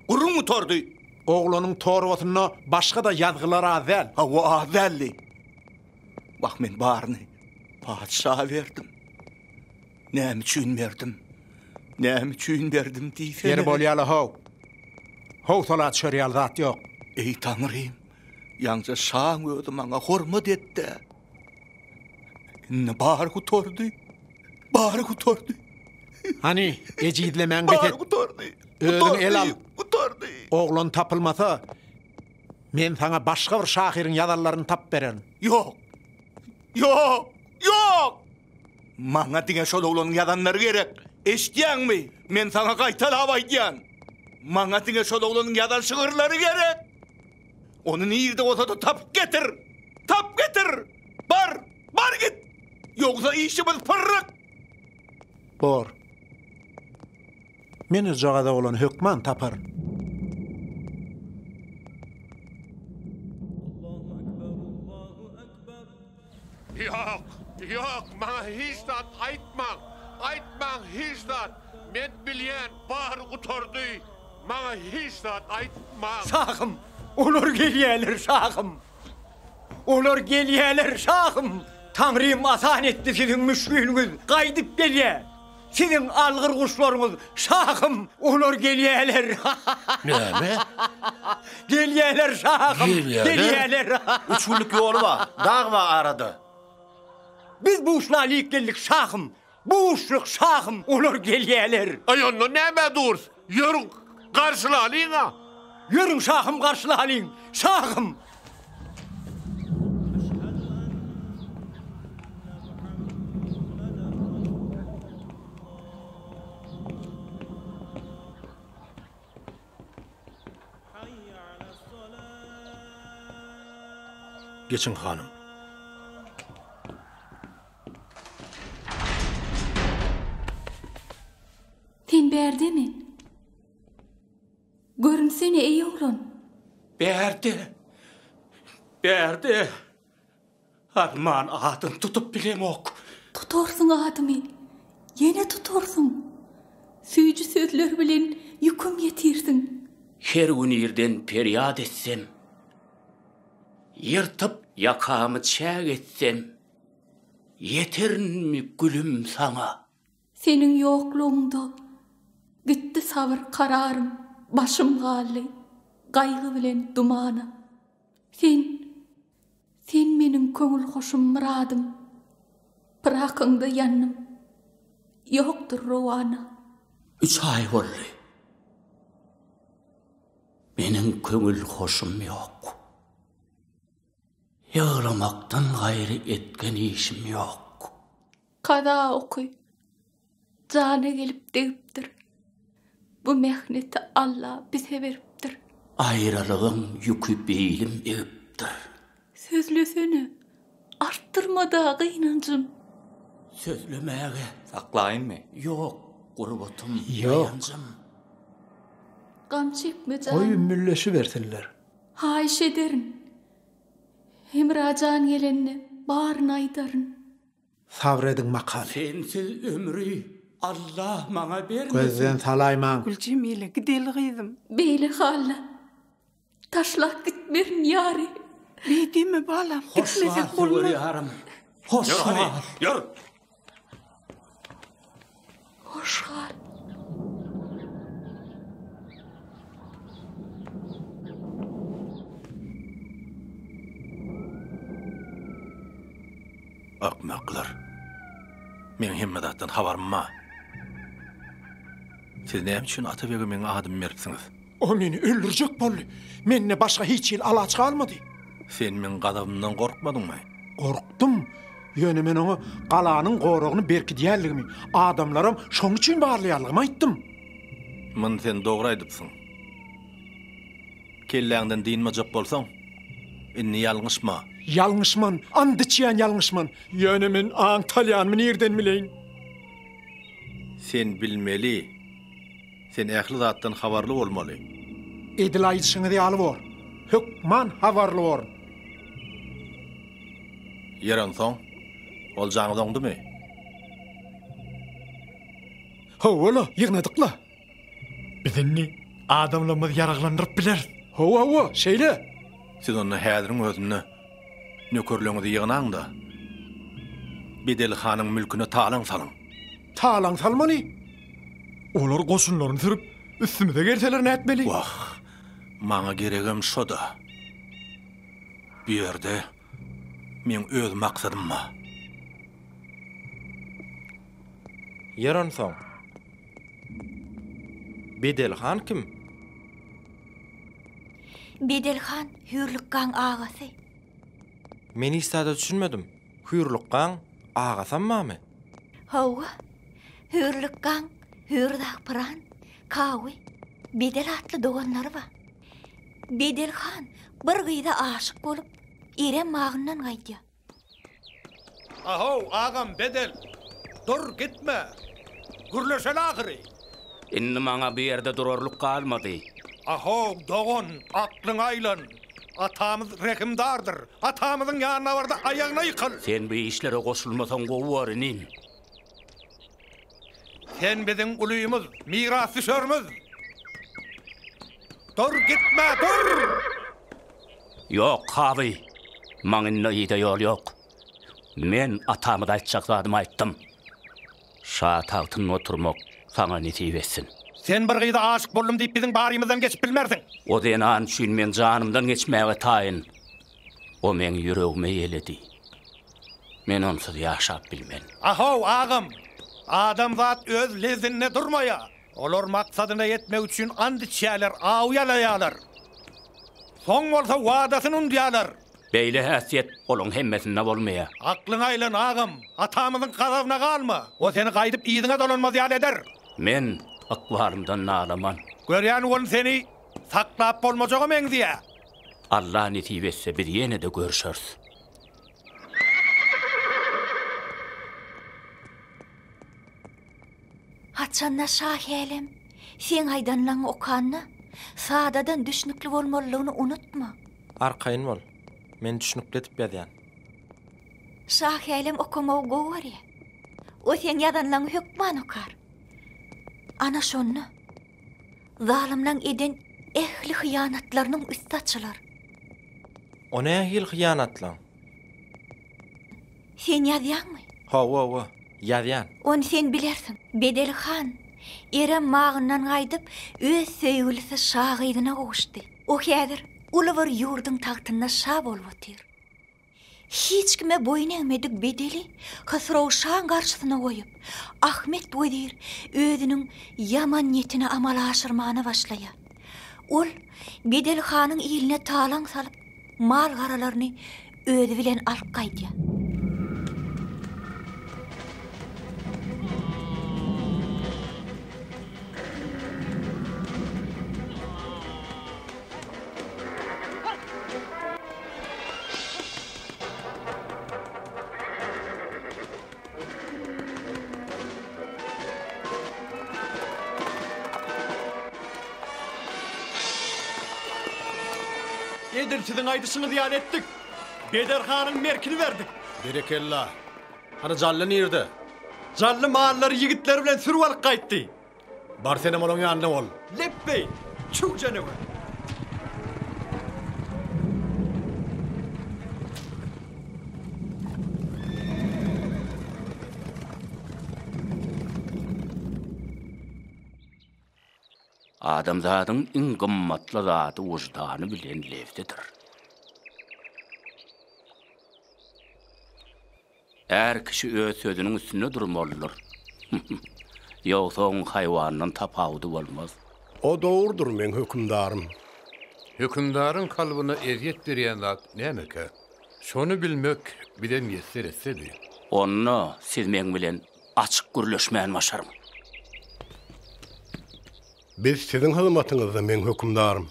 S7: Gürrüň gutardy.
S5: Oglanyň torbasynda başga-da ýazgylar az däl.
S7: Hawa, az däldi. Wah, men baryny patyşa berdim. Näme üçin berdim? Näme üçin berdim diýsene.
S5: Ýeri bolýa-la how. Howsala düşer ýaly zat ýok.
S7: Eý, Taňrym, ýaňja şaň özi maňa hormat etdi. Indi bary gutardy. Bary gutardy.
S5: Hany, ejizlemäň bes et.
S7: Bary gutardy.
S5: Özüňi el al.
S7: Gutardy.
S5: Oglan tapylmasa, men saňa başga bir şahyryň ýazanlaryny tapyp bererin.
S7: Ýok. Ýok! Ýok! Maňa diňe şol oglanyň ýazanlary gerek. Eşidýäňmi? Men saňa gaýtalap aýdýan. Maňa diňe şol oglanyň ýazan şygyrlary gerek. Ony nirde bolsa-da tapyp getir! Tap getir! Bar! Bar git! Ýogsa işimiz pyrryk!
S5: Bor. Men ujagaz oglany hökman taparyn.
S3: Ýok, ýok, maňa hiç zat aýtmaň, aýtmaň hiç zat, men bilýän, bary gutardy, maňa hiç zat aýtmaň.
S13: Şahym, olar gelýärler, şahym! Olar gelýärler, şahym! Taňrym asan etdi siziň müşgiliňiz, gaýdyp gelýär! Siziň algyr guşlaryňyz, şahym, olar gelýärler!
S2: Näme?
S13: Gelýärler, şahym,
S2: Gelýärler?
S13: gelýärler!
S2: Üç günlük ýoly bar, dag bar arada.
S13: Biz buşlalyk geldik, şahym, buşluk, şahym, olar gelýärler!
S3: Aý, onda nämä durus? Ýörüň, garşylalyň-a!
S13: Ýörüň, şahym, garşylalyň, şahym!
S2: Geçiň, hanym.
S24: Sen bärdemi? Görünsene eý oglan.
S16: Bärde. Bärde. Arman adyny tutup bilemok.
S24: Tutarsyň adymy. Ýene tutarsyň. Süýji sözler bilen ýüküm ýetirsiň.
S6: Her gün irden perýat etsem. Ýyrtyp ýakamy çäk etsem. Ýeterinmi gülüm saňa.
S24: Seniň ýoklugyňda gitdi sabyr kararym başym galdy gaýgy bilen dumana. Sen, sen meniň köňül hoşum myradym pyrakyňda ýandym ýokdur rowana.
S6: Üç aý boldy. Meniň köňül hoşum ýok. Ýyglamakdan gaýry etgen işim ýok.
S24: Kaza oky. Jana gelip degipdir. Bu mähneti Alla bize beripdir.
S6: Aýralygyň ýüki bilim egipdir.
S24: Sözlesene, artdyrma-da gynanjym.
S6: Sözlemäge.
S10: Saklaýynmy?
S6: Ýok gurbatym,
S11: Ýok.
S6: daýanjym.
S24: Gam çekme
S11: Goý
S24: janym.
S11: ümmülleşibersinler.
S24: Haýyş ederin. Hemra jan gelende baryny aýdaryn.
S11: Sabyr ediň makaly.
S6: Sensiz ömri Allah maňa bermesin.
S11: Gözden salaýmaň.
S15: Güljemile, gideli gyzym.
S24: Beýle halda taşlap gitmerin ýary.
S15: Beý diýme balam,
S6: Hoş
S15: gitmesek
S6: gal
S15: bolmaz.
S6: söwer ýarym. Hoş
S7: Ýör hany,
S6: gal.
S7: ýör.
S24: Hoş gal.
S2: Akmaklar. Meň hemme zatdan habarym bar. Siz näme üçin Atabege meň adymy beripsiňiz?
S5: O meni öldürjek boldy. Mende başga hiç hili alaç galmady.
S2: Sen meň gazabymdan gorkmadyňmy?
S5: Gorkdum. Ýöne men oňa galanyň goragyny berkidýänligimi, adamlaram şoň üçin barlaýanlygymy aýtdym.
S2: Muny sen dogry aýdypsyň. Kelläňden dynmajak bolsaň, indi ýalňyşma.
S5: Ýalňyşman, and içýän ýalňyşman. Ýöne men aň talýanymy nirden bileýin?
S2: Sen bilmeli. Sen ähli zatdan habarly bolmaly.
S5: Edil aýdyşyňyz ýaly bor. Hökman habarly borun.
S2: Ýer onsoň, oljaňyz oňdumy?
S5: Hawa-la, ýygnadyk-la. Biz indi adamlarymyzy ýaraglandyryp bileris. Hawa, hawa, şeýle.
S2: Siz onda häziriň özünde nökerleriňizi ýygnaň-da, Bedel hanyň mülküne talaň salyň.
S5: Talaň salmaly. Olar goşunlaryny sürüp, üstümize gelseler nätmeli?
S2: Wah, maňa geregem şo-da. Bu ýerde meň öz maksadym bar.
S4: Ýer onsoň. Bedel han kim?
S9: Bedel han Hüýrlukgaň agasy.
S4: Men hiç zada düşünmedim. Hüýrlukgaň agasam barmy?
S9: Hawa, Hüýrlukgaň Hüýrzagpyran, Kawy, Bedel atly doganlary bar. Bedel han bir gyza aşyk bolup, Erem bagyndan gaýdýar.
S7: Ahow, agam, Bedel! Dur, gitme! Gürleşeli ahyry!
S6: Indi maňa bu ýerde durarlyk galmady.
S7: Ahow, dogan, aklyňa aýlan! Atamyz rehimdardyr. Atamyzyň ýanyna bar-da, aýagyna ýykyl!
S6: Sen bu işlere goşulmasaň gowy bor, inim.
S7: Sen biziň ulymyz, mirasdüşerimiz! Dur, gitme, dur!
S6: Ýok, Kazy, maňa indi yza ýol ýok. Men atamyza aýtjak zadymy aýtdym. Şa tagtynda oturmak saňa nesip etsin.
S7: Sen bir gyza aşyk boldum diýip biziň barymyzdan geçip bilmersiň.
S6: O zenan üçin men janymdan geçmäge taýyn. O meň ýüregime ýeledi. Men onsuz ýaşap bilmen.
S7: Ahow, agam! Adamzat öz lezzinde durmaýar. Olar maksadyna ýetmek üçin ant içýärler, aw ýalaýarlar. Soň bolsa wadasyny undýarlar.
S6: Beýle häsiýet olaň hemmesinde bolmaýar.
S7: Aklyňa aýlan, agam! Atamyzyň gazabyna galma! O seni gaýdyp yzyňa dolanmaz ýaly eder.
S6: Men ykbalymdan nalaman.
S7: Görýän welin seni saklap bolmajaga meňzeýär.
S6: Alla nesip etse biz ýene-de görşeris.
S9: Haçanda Şahälem seň aýdanlaňy okanda, sadadan düşnükli bolmalydygyny unutma.
S4: Arkaýyn bol. Men düşnükli edip ýazýan.
S9: Şahälem okamagy gowy görýär. O seň ýazanlaňy hökman okar. Ana şonda zalymlaň eden ähli hyýanatlarynyň üsti açylar.
S4: O nähili hyýanatlaň?
S9: Sen ýazýaňmy?
S4: Hawa, hawa, ýazýan.
S9: Ony sen bilersiň. Bedel han Erem bagyndan gaýdyp, öz söýgülisi şa gyzyna gowuşdy. O häzir uly bir ýurduň tagtynda şa bolup otyr. Hiç kime boýun egmedik Bedeli Hysrow şaň garşysyna goýup, Ahmet wezir özüniň ýaman niýetini amala aşyrmana başlaýar. Ol Bedel hanyň iline talaň salyp, mal-garalaryny özi bilen alyp gaýdýar.
S5: Edil siziň aýdyşyňyz ýaly etdik. Beder hanyň merkini berdik.
S2: Berekella. Hany Jally nirde?
S5: Jally mallary ýigitleri bilen sürüp alyp gaýtdy.
S2: Bar senem olaň ýanynda bol.
S5: Lepbeý, çüw janawer.
S6: Adamzadyň iň gymmatly zady wyždany bilen lebzidir. Är kişi öz sözüniň üstünde durmalydyr. Ýogsa oň haýwandan tapawudy bolmaz.
S10: O dogrudyr, meň hökümdarym.
S18: Hökümdaryň kalbyna ezýet berýän zat nämekä? Şony bilmek bize miýesser etsedi.
S6: Onda siz meň bilen açyk gürleşmän başaryň.
S10: Biz siziň hyzmatyňyzda, meň hökümdarym.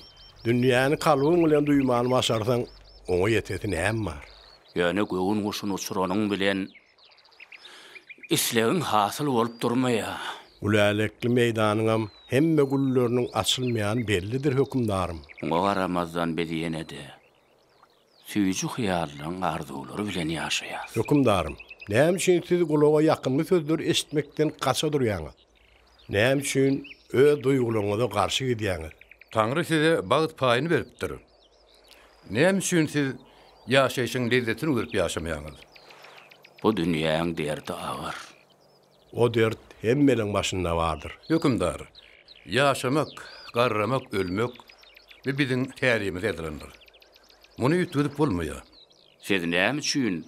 S10: Dünýäni kalbyň bilen duýmany başarsaň, oňa ýetesi näme bar?
S6: Ýöne göwün guşuny uçuranyň bilen islegiň hasyl bolup durmaýar.
S10: Gülälekli meýdanyňam hemme gülleriniň açylmaýany bellidir, hökümdarym.
S6: Muňa garamazdan biz ýene-de süýji hyýallaryň arzuwlary bilen ýaşaýarys.
S10: Hökümdarym, näme üçin siz gulaga ýakymly sözleri eşitmekden gaça durýaňyz? Näme üçin öz duýgularyňyza garşy gidýäňiz?
S18: Taňry size bagt paýyny beripdir. Näme üçin siz ýaşaýşyň lezzetini görüp ýaşamaýaňyz?
S6: Bu dünýäň derdi agyr.
S10: O dert hemmeleň başynda bardyr.
S18: Hökümdar, ýaşamak, garramak, ölmek, bu biziň tärimize ýazylandyr. Muny üýtgedip bolmaýar.
S6: Siz näme üçin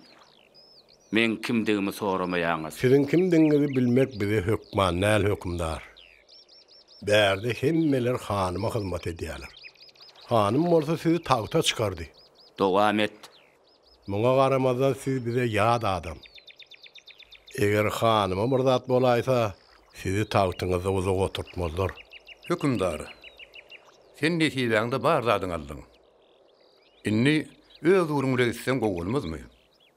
S6: meň kimdigimi soramaýaňyz?
S10: Siziň kimdigiňizi bilmek bize hökman däl, hökümdar. Bärde hemmeler hanyma hyzmat edýärler. Hanym bolsa sizi tagta çykardy.
S6: Dowam et.
S10: Muňa garamazdan siz bize ýat adam. Eger hanyma bir zat bolaýsa, sizi tagtyňyzda uzak oturtmazlar.
S18: Hökümdar, sen nesibäňde bar zadyňy aldyň. Indi öz ugruň bilen gitseň gowy bolmazmy?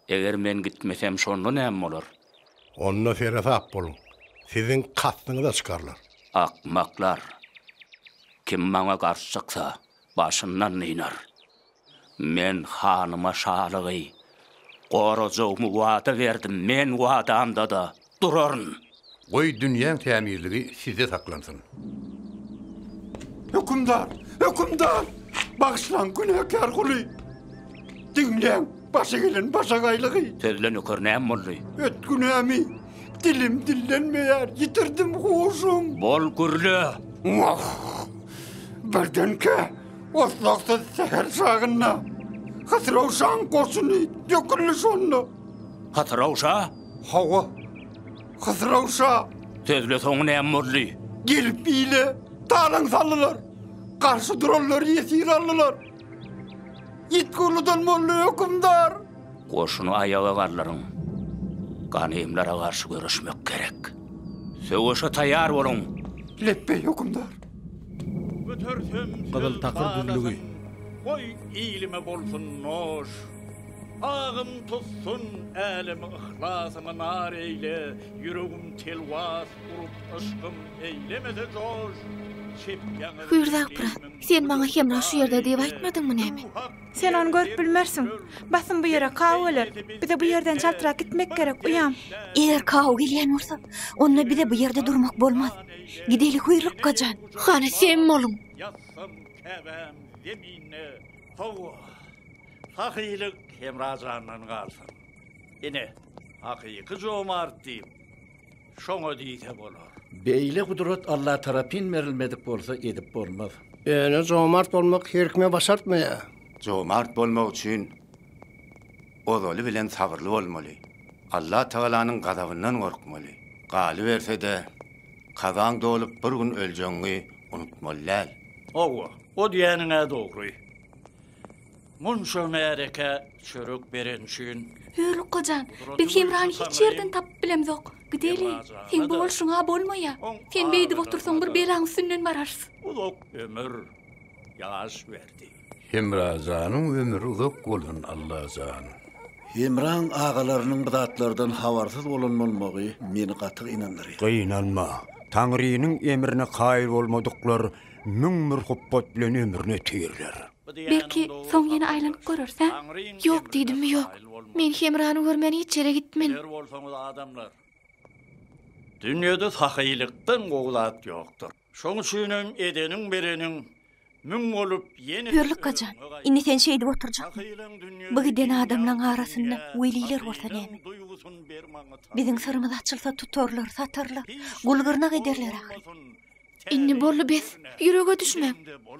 S6: Eger men gitmesem, şonda näme bolar?
S10: Onda seresap boluň, siziň kasdyňyza çykarlar.
S6: Akmaklar! Kim maňa garşy çyksa, başyndan dynar. Men hanyma şalygy gorajagymy wada berdim, men wadamda-da duraryn.
S18: Goý, dünýäň tämizligi sizde saklansyn.
S1: Hökümdar! Hökümdar! Bagyşlaň günäkär guly! Diňläň, başa gelen başagaýlygy!
S6: Sözle nöker, näme boldy?
S1: Öt günämi! Dilim dillenmeýär, ýitirdim huşum!
S6: Bol gürle!
S1: Wah! Birdenkä, oslagsyz säher çagynda Hysrow şaň goşuny döküldi şonda.
S6: Hysrow şa?
S1: Hawa, Hysrow şa.
S6: Sözle soňy näme boldy?
S1: Gelip ile talaň saldylar. Garşy duranlary ýesir aldylar. Ýitgi uludan boldy, hökümdar.
S6: Goşuny aýaga galdyryň. Ganymlara garşy göreşmek gerek. Söweşe taýýar boluň!
S1: Lepbeý, hökümdar.
S16: Götersem
S2: Gyzyl
S16: söz
S2: takyr düzlügi.
S16: balasyn, Goý ilime bolsun noş. Agym tutsun älemi yhlasyňy nar eýle, Ýüregim telwas urup yşkym eýlemese joş. Çep ýaňagym
S24: Hüýrzagpyran, sen maňa Hemra şu ýerde diýip aýtmadyňmy näme?
S25: Sen ony görüp bilmersiň. Basym bu ýere Kaw geler. Bize bu ýerden çaltrak gitmek gerek, uýam.
S9: Eger Kaw gelýän bolsa, onda bize bu ýerde durmak bolmaz. Gideli Hüýrlukga jan.
S24: Hany sem boluň.
S16: Ýatsam käbäm zeminde. Hawa, sahylyk Hemra jandan galsyn. Ine, hakyky jomart diýip, şoňa diýse bolar.
S17: Beýle gudrat Allatarapyn berilmedik bolsa edip bolmaz.
S8: Ýöne jomart bolmak her kime başartmaýar.
S12: Jomart bolmak üçin ozaly bilen sabyrly bolmaly. Allatagalanyň gazabyndan gorkmaly. Galyberse-de, kazaň dolup bir gün öljegiňi unutmaly däl.
S16: Hawa, o diýýäniň-ä dogry. Munça märekä çörek bereni üçin.
S24: Hüýrlukga jan, biz Hemrany hiç ýerden tapyp bilemzok. Gideli. Seň bu bolşuň-a bolmaýa. Sen beýdip otursaň bir belaň üstünden bararys.
S16: Uzak ömür, ýaş berdi.
S18: Hemrajanyň ömri uzak bolsun Allajan.
S17: Hemraň agalarynyň bu zatlardan habarsyz bolan bolmagy meni gaty gynandyrýar.
S13: Gynanma, Taňrynyň emrine kaýyl bolmadyklar 1001 hupbat bilen ömrüni ötürler.
S24: Belki, soň ýene aýlanyp göreris, hä? Ýok diýdimmi, ýok. Men Hemrany görmän hiç ýere gitmen.
S16: Biler bolsaňyz adamlar, dünýede sahylykdan gowy zat ýokdur. Şoň üçinem edeniň-bereniň müň bolup ýene-de
S9: Hürlukga jan, indi sen şeýdip oturjakmy? Bu giden adamlaň arasynda weliler bolsa näme? Biziň syrymyz açylsa tutarlar, satarlar, gul-gyrnak ederler ahyry.
S24: Indi boldy bes, ýürege düşmäň.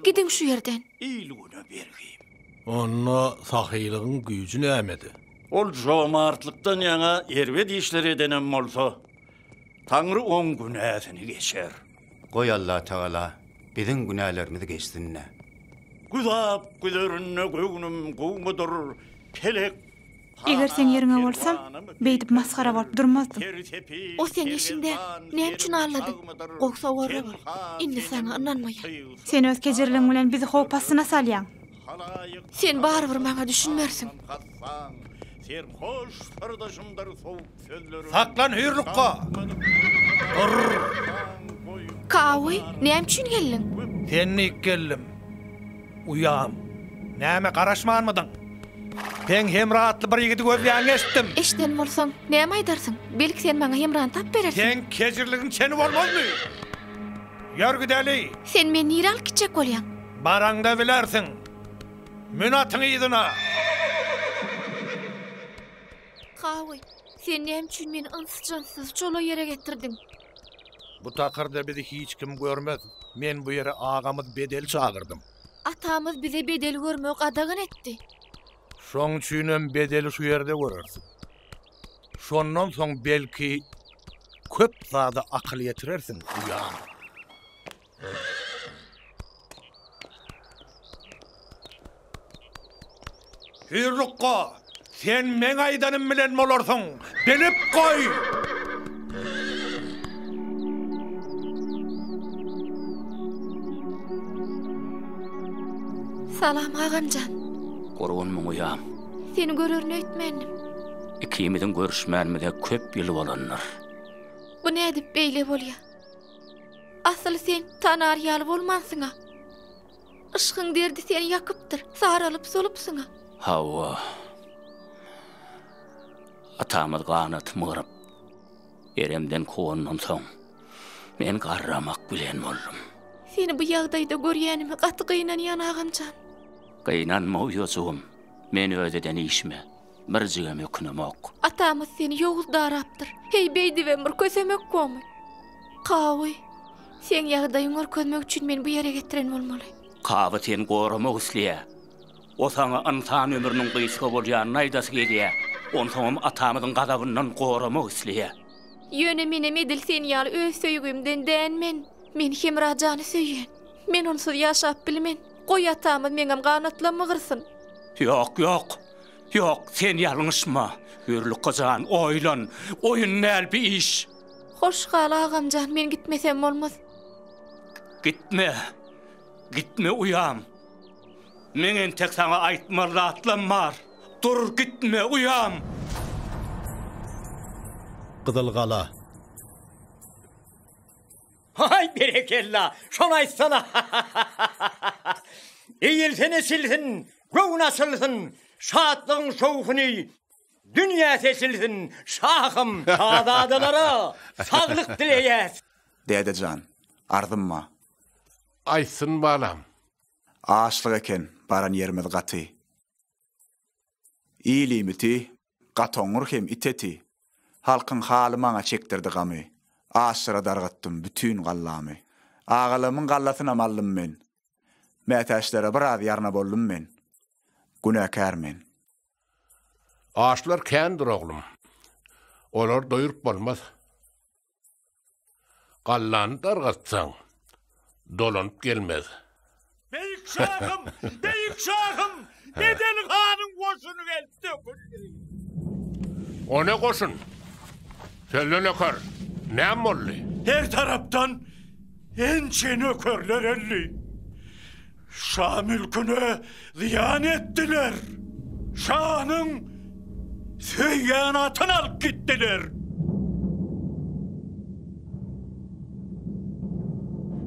S24: Gidiň şu ýerden.
S16: Il-güne bergim.
S2: Onda sahylygyň güýji nämede?
S16: Ol jomartlykdan ýaňa erbet işler edenem bolsa, Taňry oň günäsini geçer.
S12: Goý Allatagala biziň günälerimizi geçsin-dä.
S16: Güzap güzerinde göwnüm gowmudyr, pelek
S25: Eger seň ýeriňe bolsam, beýdip masgara bolup durmazdym.
S24: O seň işiň däl. Näme üçin aldadyň? Gowy sowarra bol. Indi saňa ynanmaýan.
S25: Sen öz kejirligiň bilen bizi howp astyna salýaň.
S24: Sen barybir maňa düşünmersiň.
S7: Saklan Hüýrlukga! Dur!
S24: Kawy, näme üçin geldiň?
S7: Sen diýip geldim. Uýam, näme garaşmanmydyň? Seň Hemra atly bir ýigidi gözleýäňi eşitdim.
S24: Eşiden bolsaň, näme aýdarsyň? Belki sen maňa Hemrany tapyp berersiň?
S7: Seň kejirligiň çeni bolmazmy? Ýör gideli!
S24: Sen meni nirä alyp gitjek bolýaň?
S7: Baraňda bilersiň. Mün atyň yzyna!
S24: Kawy, sen näme üçin meni yns-jynssyz çola ýere getirdiň?
S7: Bu takyrda bizi hiç kim görmez. Men bu ýere agamyz Bedeli çagyrdym.
S24: Atamyz bize Bedeli görmegi gadagan etdi.
S7: Şoň üçinem Bedeli şu ýerde görersiň. Şondan soň belki köp zada akyl ýetirersiň, uýam. Hüýrlukga, sen meň aýdanym bilen bolarsyň, bilip goý!
S24: Salam, agamjan.
S6: Gurgunmyň, uýam?
S24: Seni görerin öýtmändim.
S6: Ikimiziň görüşmänimize köp ýyl bolandyr.
S24: Bu nädip beýle bolýa? Asyl sen tanar ýaly bolmansyň-a. Yşkyň derdi seni ýakypdyr, saralyp-solupsyň-a.
S6: Hawa. Atamyz ganatymy gyryp, Eremden kowandan soň, men garramak bilen boldum.
S24: Seni bu ýagdaýda görýänime gaty gynanýan, agamjan.
S6: Gynanma, uýajygym. Men öz eden işime birjigem ökünemok.
S24: Atamyz seni ýowuz darapdyr. Heý, beýdibem bir kösemek bormy? Kawy, seň ýagdaýyňy görkezmek üçin meni bu ýere getiren bolmaly.
S6: Kawy seni goramak isleýär. O saňa ynsan ömrüniň gysga bolýanyny aýdasy gelýär. Onsoňam atamyzyň gazabyndan goramak isleýär.
S24: Ýöne menem edil sen ýaly öz söýgimden dänmen. Men Hemra jany söýýän. Men onsuz ýaşap bilmen. Goý atamyz meňem ganatlammy gyrsyn.
S6: Ýok, ýok. Ýok, sen ýalňyşma. Hürlukga jan, oýlan. Oýun däl bi iş.
S24: Hoş gal, agam jan, men gitmesem bolmaz.
S6: Gitme. Gitme, uýam. Meň entek saňa aýtmaly zatlam bar. Dur, gitme, uýam.
S2: Gyzylgala.
S13: Haý, berekella, şony aýtsana! Eýilsin eçilsin, göwün açylsyn, şatlygyň şowhuny dünýä seçilsin, şahym, şazadalara saglyk dileýäs!
S14: Däde jan, arzym bar.
S3: Aýtsyn balam.
S14: Açlyk eken baran ýerimiz gaty. Il iýmiti, gatoňňur hem it eti. Halkyň haly maňa çekdirdi gamy. Açlara dargatdym bütin gallamy. Agalarymyň gallasynam aldym men. Mätäçlere biraz ýarna boldum men. Günäkär men.
S3: Açlar kändir oglum. Olary doýuryp bolmaz. Gallany dargatsaň, dolanyp gelmez.
S16: Beýik şahym! Beýik şahym! Bedel hanyň goşuny gelip döküldi.
S3: O ne goşun? Sözle nöker, näme boldy?
S16: Her tarapdan ençe nökerler geldi. Şa mülküne zyýan etdiler. Şanyň söýýän atyny alyp gitdiler.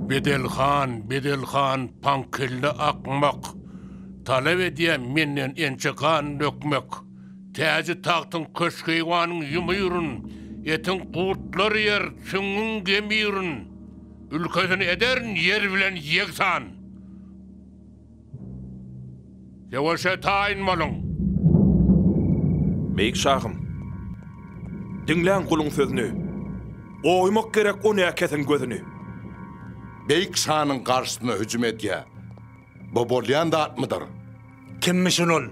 S3: Bedel han, Bedel han, paňkelle akmak! Talap edýär menden ençe gan dökmek. Täji-tagtyň köşk-eýwanyň ýumyryn, Etiň gurtlar iýer, süňňüň gemirin. Ülkesini ederin ýer bilen ýegsan. Söweşe taýyn boluň!
S19: Beýik şahym, diňläň guluň sözüni, Oýmak gerek o näkesiň gözüni.
S20: Beýik şanyň garşysyna hüjüm edýär. Bu bolýan zatmydyr?
S21: Kimmişin ol?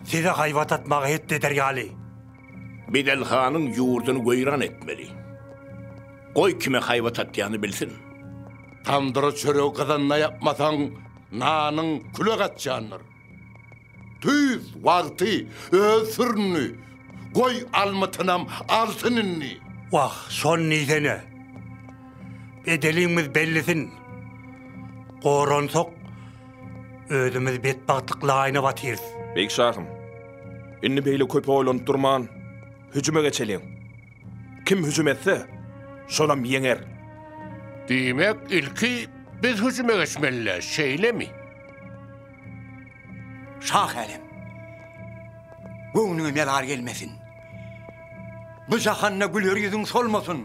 S21: Size haýbat atmaga het eder ýaly.
S7: Bedelhanyň ýurduny weýran etmeli. Goý kime haýbat atýany bilsin.
S20: Tamdyra çöregi gyzanda ýapmasaň, nanyň küle gaçýandyr. Tüýs wagty öz süründi. Goý almytynam alsyn indi.
S21: Wah, şony diýsene. Bedeliňmiz bellisin. Goransak, özümiz betbagtlyk laýyna batyrys.
S19: Beýik şahym, indi beýle köp oýlanyp durman, hüjüme geçeliň. Kim hüjüm etse, şolam ýeňer.
S3: Diýmek, ilki biz hüjüme geçmeli-dä, şeýlemi?
S13: Şah älem, göwnüňe melal gelmesin. Bu jahanda güler ýüzüň solmasyn.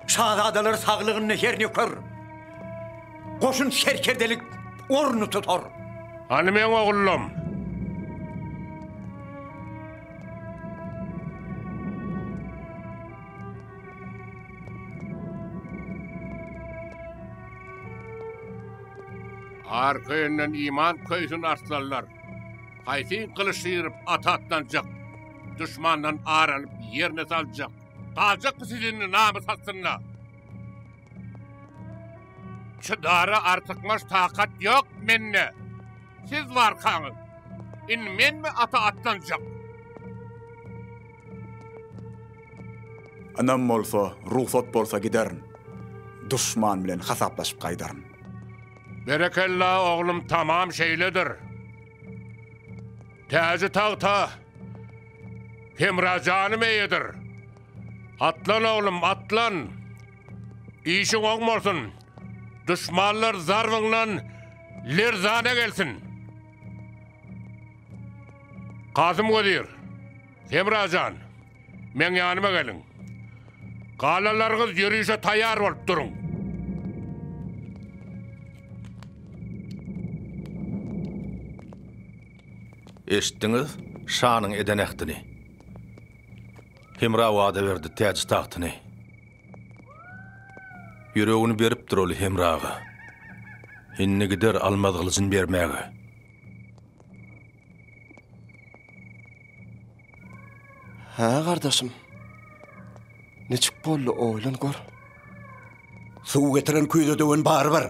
S13: Şazadalar saglygynda her nöker, Goşun serkerdelik ornuny tutar.
S3: Hany meň ogullam? Arka önden iman köýsün arslanlar. Haýsy gylyç syryp ata atlanjak, duşmandan ar alyp ýerine saljak. Galjakmy siz indi namys astynda? Çydara artykmaç takat ýok mende. Siz barkaňyz, indi menmi ata atlanjak?
S14: Ynam bolsa, rugsat bolsa giderin. Duşman bilen hasaplaşyp gaýdaryn.
S3: Berekella oglum tamam şeýledir. Täji tagta Hemra janym eýedir. Atlan oglum atlan. Işiň oň bolsun. Duşmanlar zarbyňdan lerzana gelsin. Kasym wezir, Hemra jan, meň ýanyma geliň. Galanlaryňyz ýörişe taýýar bolup duruň.
S2: Eşitdiňiz şanyň eden ähtini. Hemra wada berdi täji-tagtyny. Ýüregini beripdir ol Hemraga. Indi gider almaz gylyjyn bermäge.
S22: Hä, gardaşym. Niçik boldy, oýlan gör.
S17: Suw getiren küýze döwen barybir.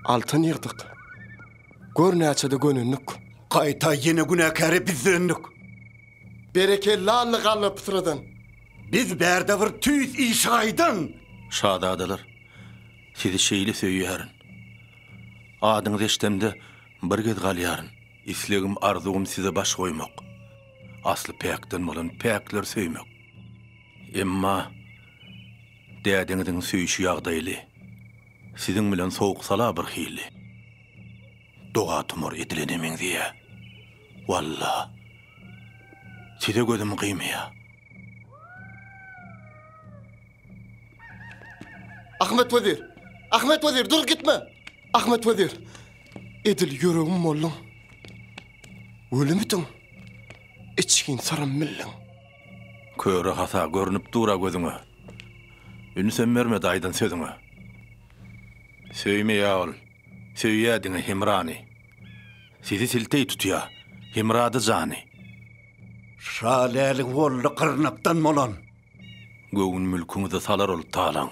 S22: Altyn ýygdyk. Gör näçede gönendik.
S17: Gaýta ýene günäkäre biz döndük.
S22: Berekella Alla galla pytradan.
S17: Biz bärde bir tüýs işigaýdan.
S2: Şazadalar, sizi şeýle söýýärin. Adyňyzy eşdemde bir gez galýaryn. Islegim, arzuwym size baş goýmak. Asly päkden bolan päkleri söýmek. Emma dädeňiziň söýşi ýagdaýly. Siziň bilen sowuk-sala bir hili. Doga-tumar edilene meňzeýä. Walla, size gözüm gyýmaýa.
S22: Ahmet wezir! Ahmet wezir, dur gitme! Ahmet wezir, edil ýüregim bolduň. Ölümidiň? Içgin syrym bildiň.
S2: Köre hasa görnüp dur-a gözüňe. Ünsem bermedi aýdan sözüňe. Söýmeýä ol, söýýä diňe Hemrany. Sizi silteý tutýa, Hemrada jany.
S17: Şa lälik boldy gyrnakdan bolan.
S2: Göwün mülküňize salar ol talaň.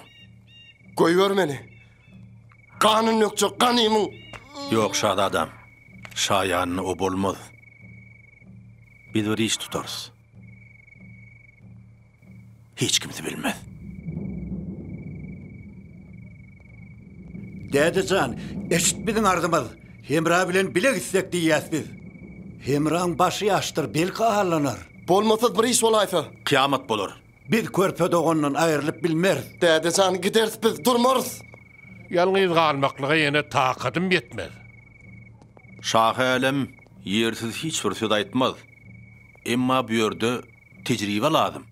S22: Goýber meni. Ganyn dökjek ganymyň.
S2: Ýok, şazadam, şa ýanynda o bolmaz. Biz bir iş tutarys. Hiç kimse bilmez.
S17: Däde jan, eşit biziň arzymyz. Hemra bilen bile gitsek diýýäs biz. Hemraň başy ýaşdyr, belki allanar.
S22: Bolmasa bir iş bolaýsa.
S2: Kyýamat bolar.
S17: Biz körpe dogandan aýrylyp bilmeris.
S22: Däde jan, gideris biz, durmarys.
S3: Ýalňyz galmaklyga ýene takadym ýetmez.
S2: Şahy-älem ýersiz hiç bir söz aýtmaz. Emma bu ýerde tejribe lazym.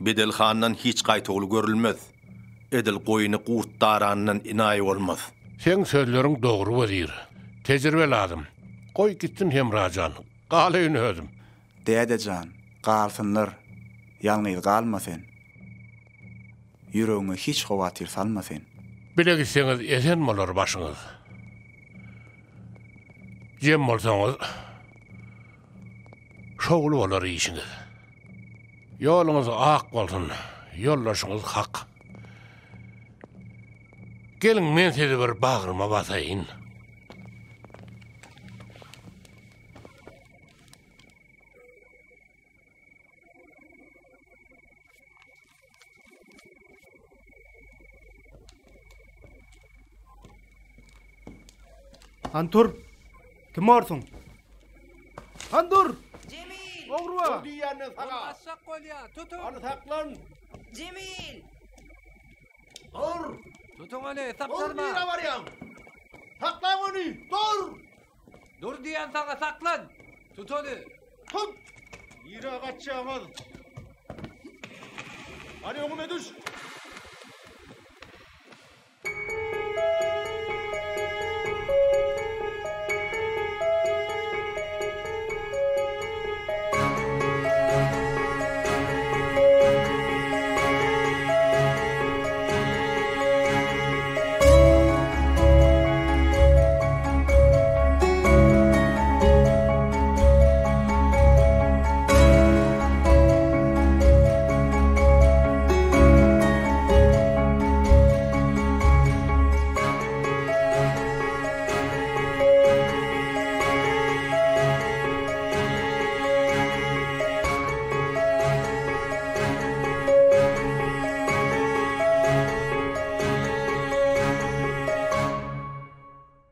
S2: Bedelhandan hiç gaýtawul görülmez. Edil goýny gurt darandan enaýy bolmaz.
S3: Seň sözleriň dogry wezir. Tejribe lazym. Goý gitsin Hemra jan. Galaýyn özüm.
S14: Däde jan, galsynlar. Ýalňyz galma sen. Ýüregiňe hiç howatyr salma sen.
S3: Bile gitseňiz esen bolar başyňyz. Jem bolsaňyz şowly bolar işiňiz. Ýoluňyz ak bolsun, ýoldaşyňyz hak. Geliň men sizi bir bagryma basaýyn.
S4: Han tur. Kim barsyň? Han dur. Cemil. Ogruwa.
S5: Dur diýýän men saňa.
S11: Gaçjak bolýa. Tutun.
S5: Hany saklan.
S11: Cemil.
S5: Dur.
S11: Tutun ony,
S5: Dur
S11: sapdyrma.
S5: nirä barýaň? Saklaň ony. Dur.
S11: Dur diýýän saňa saklan. Tut ony.
S5: Tut. Nirä gaçýaňyz? Hany öňüme düş.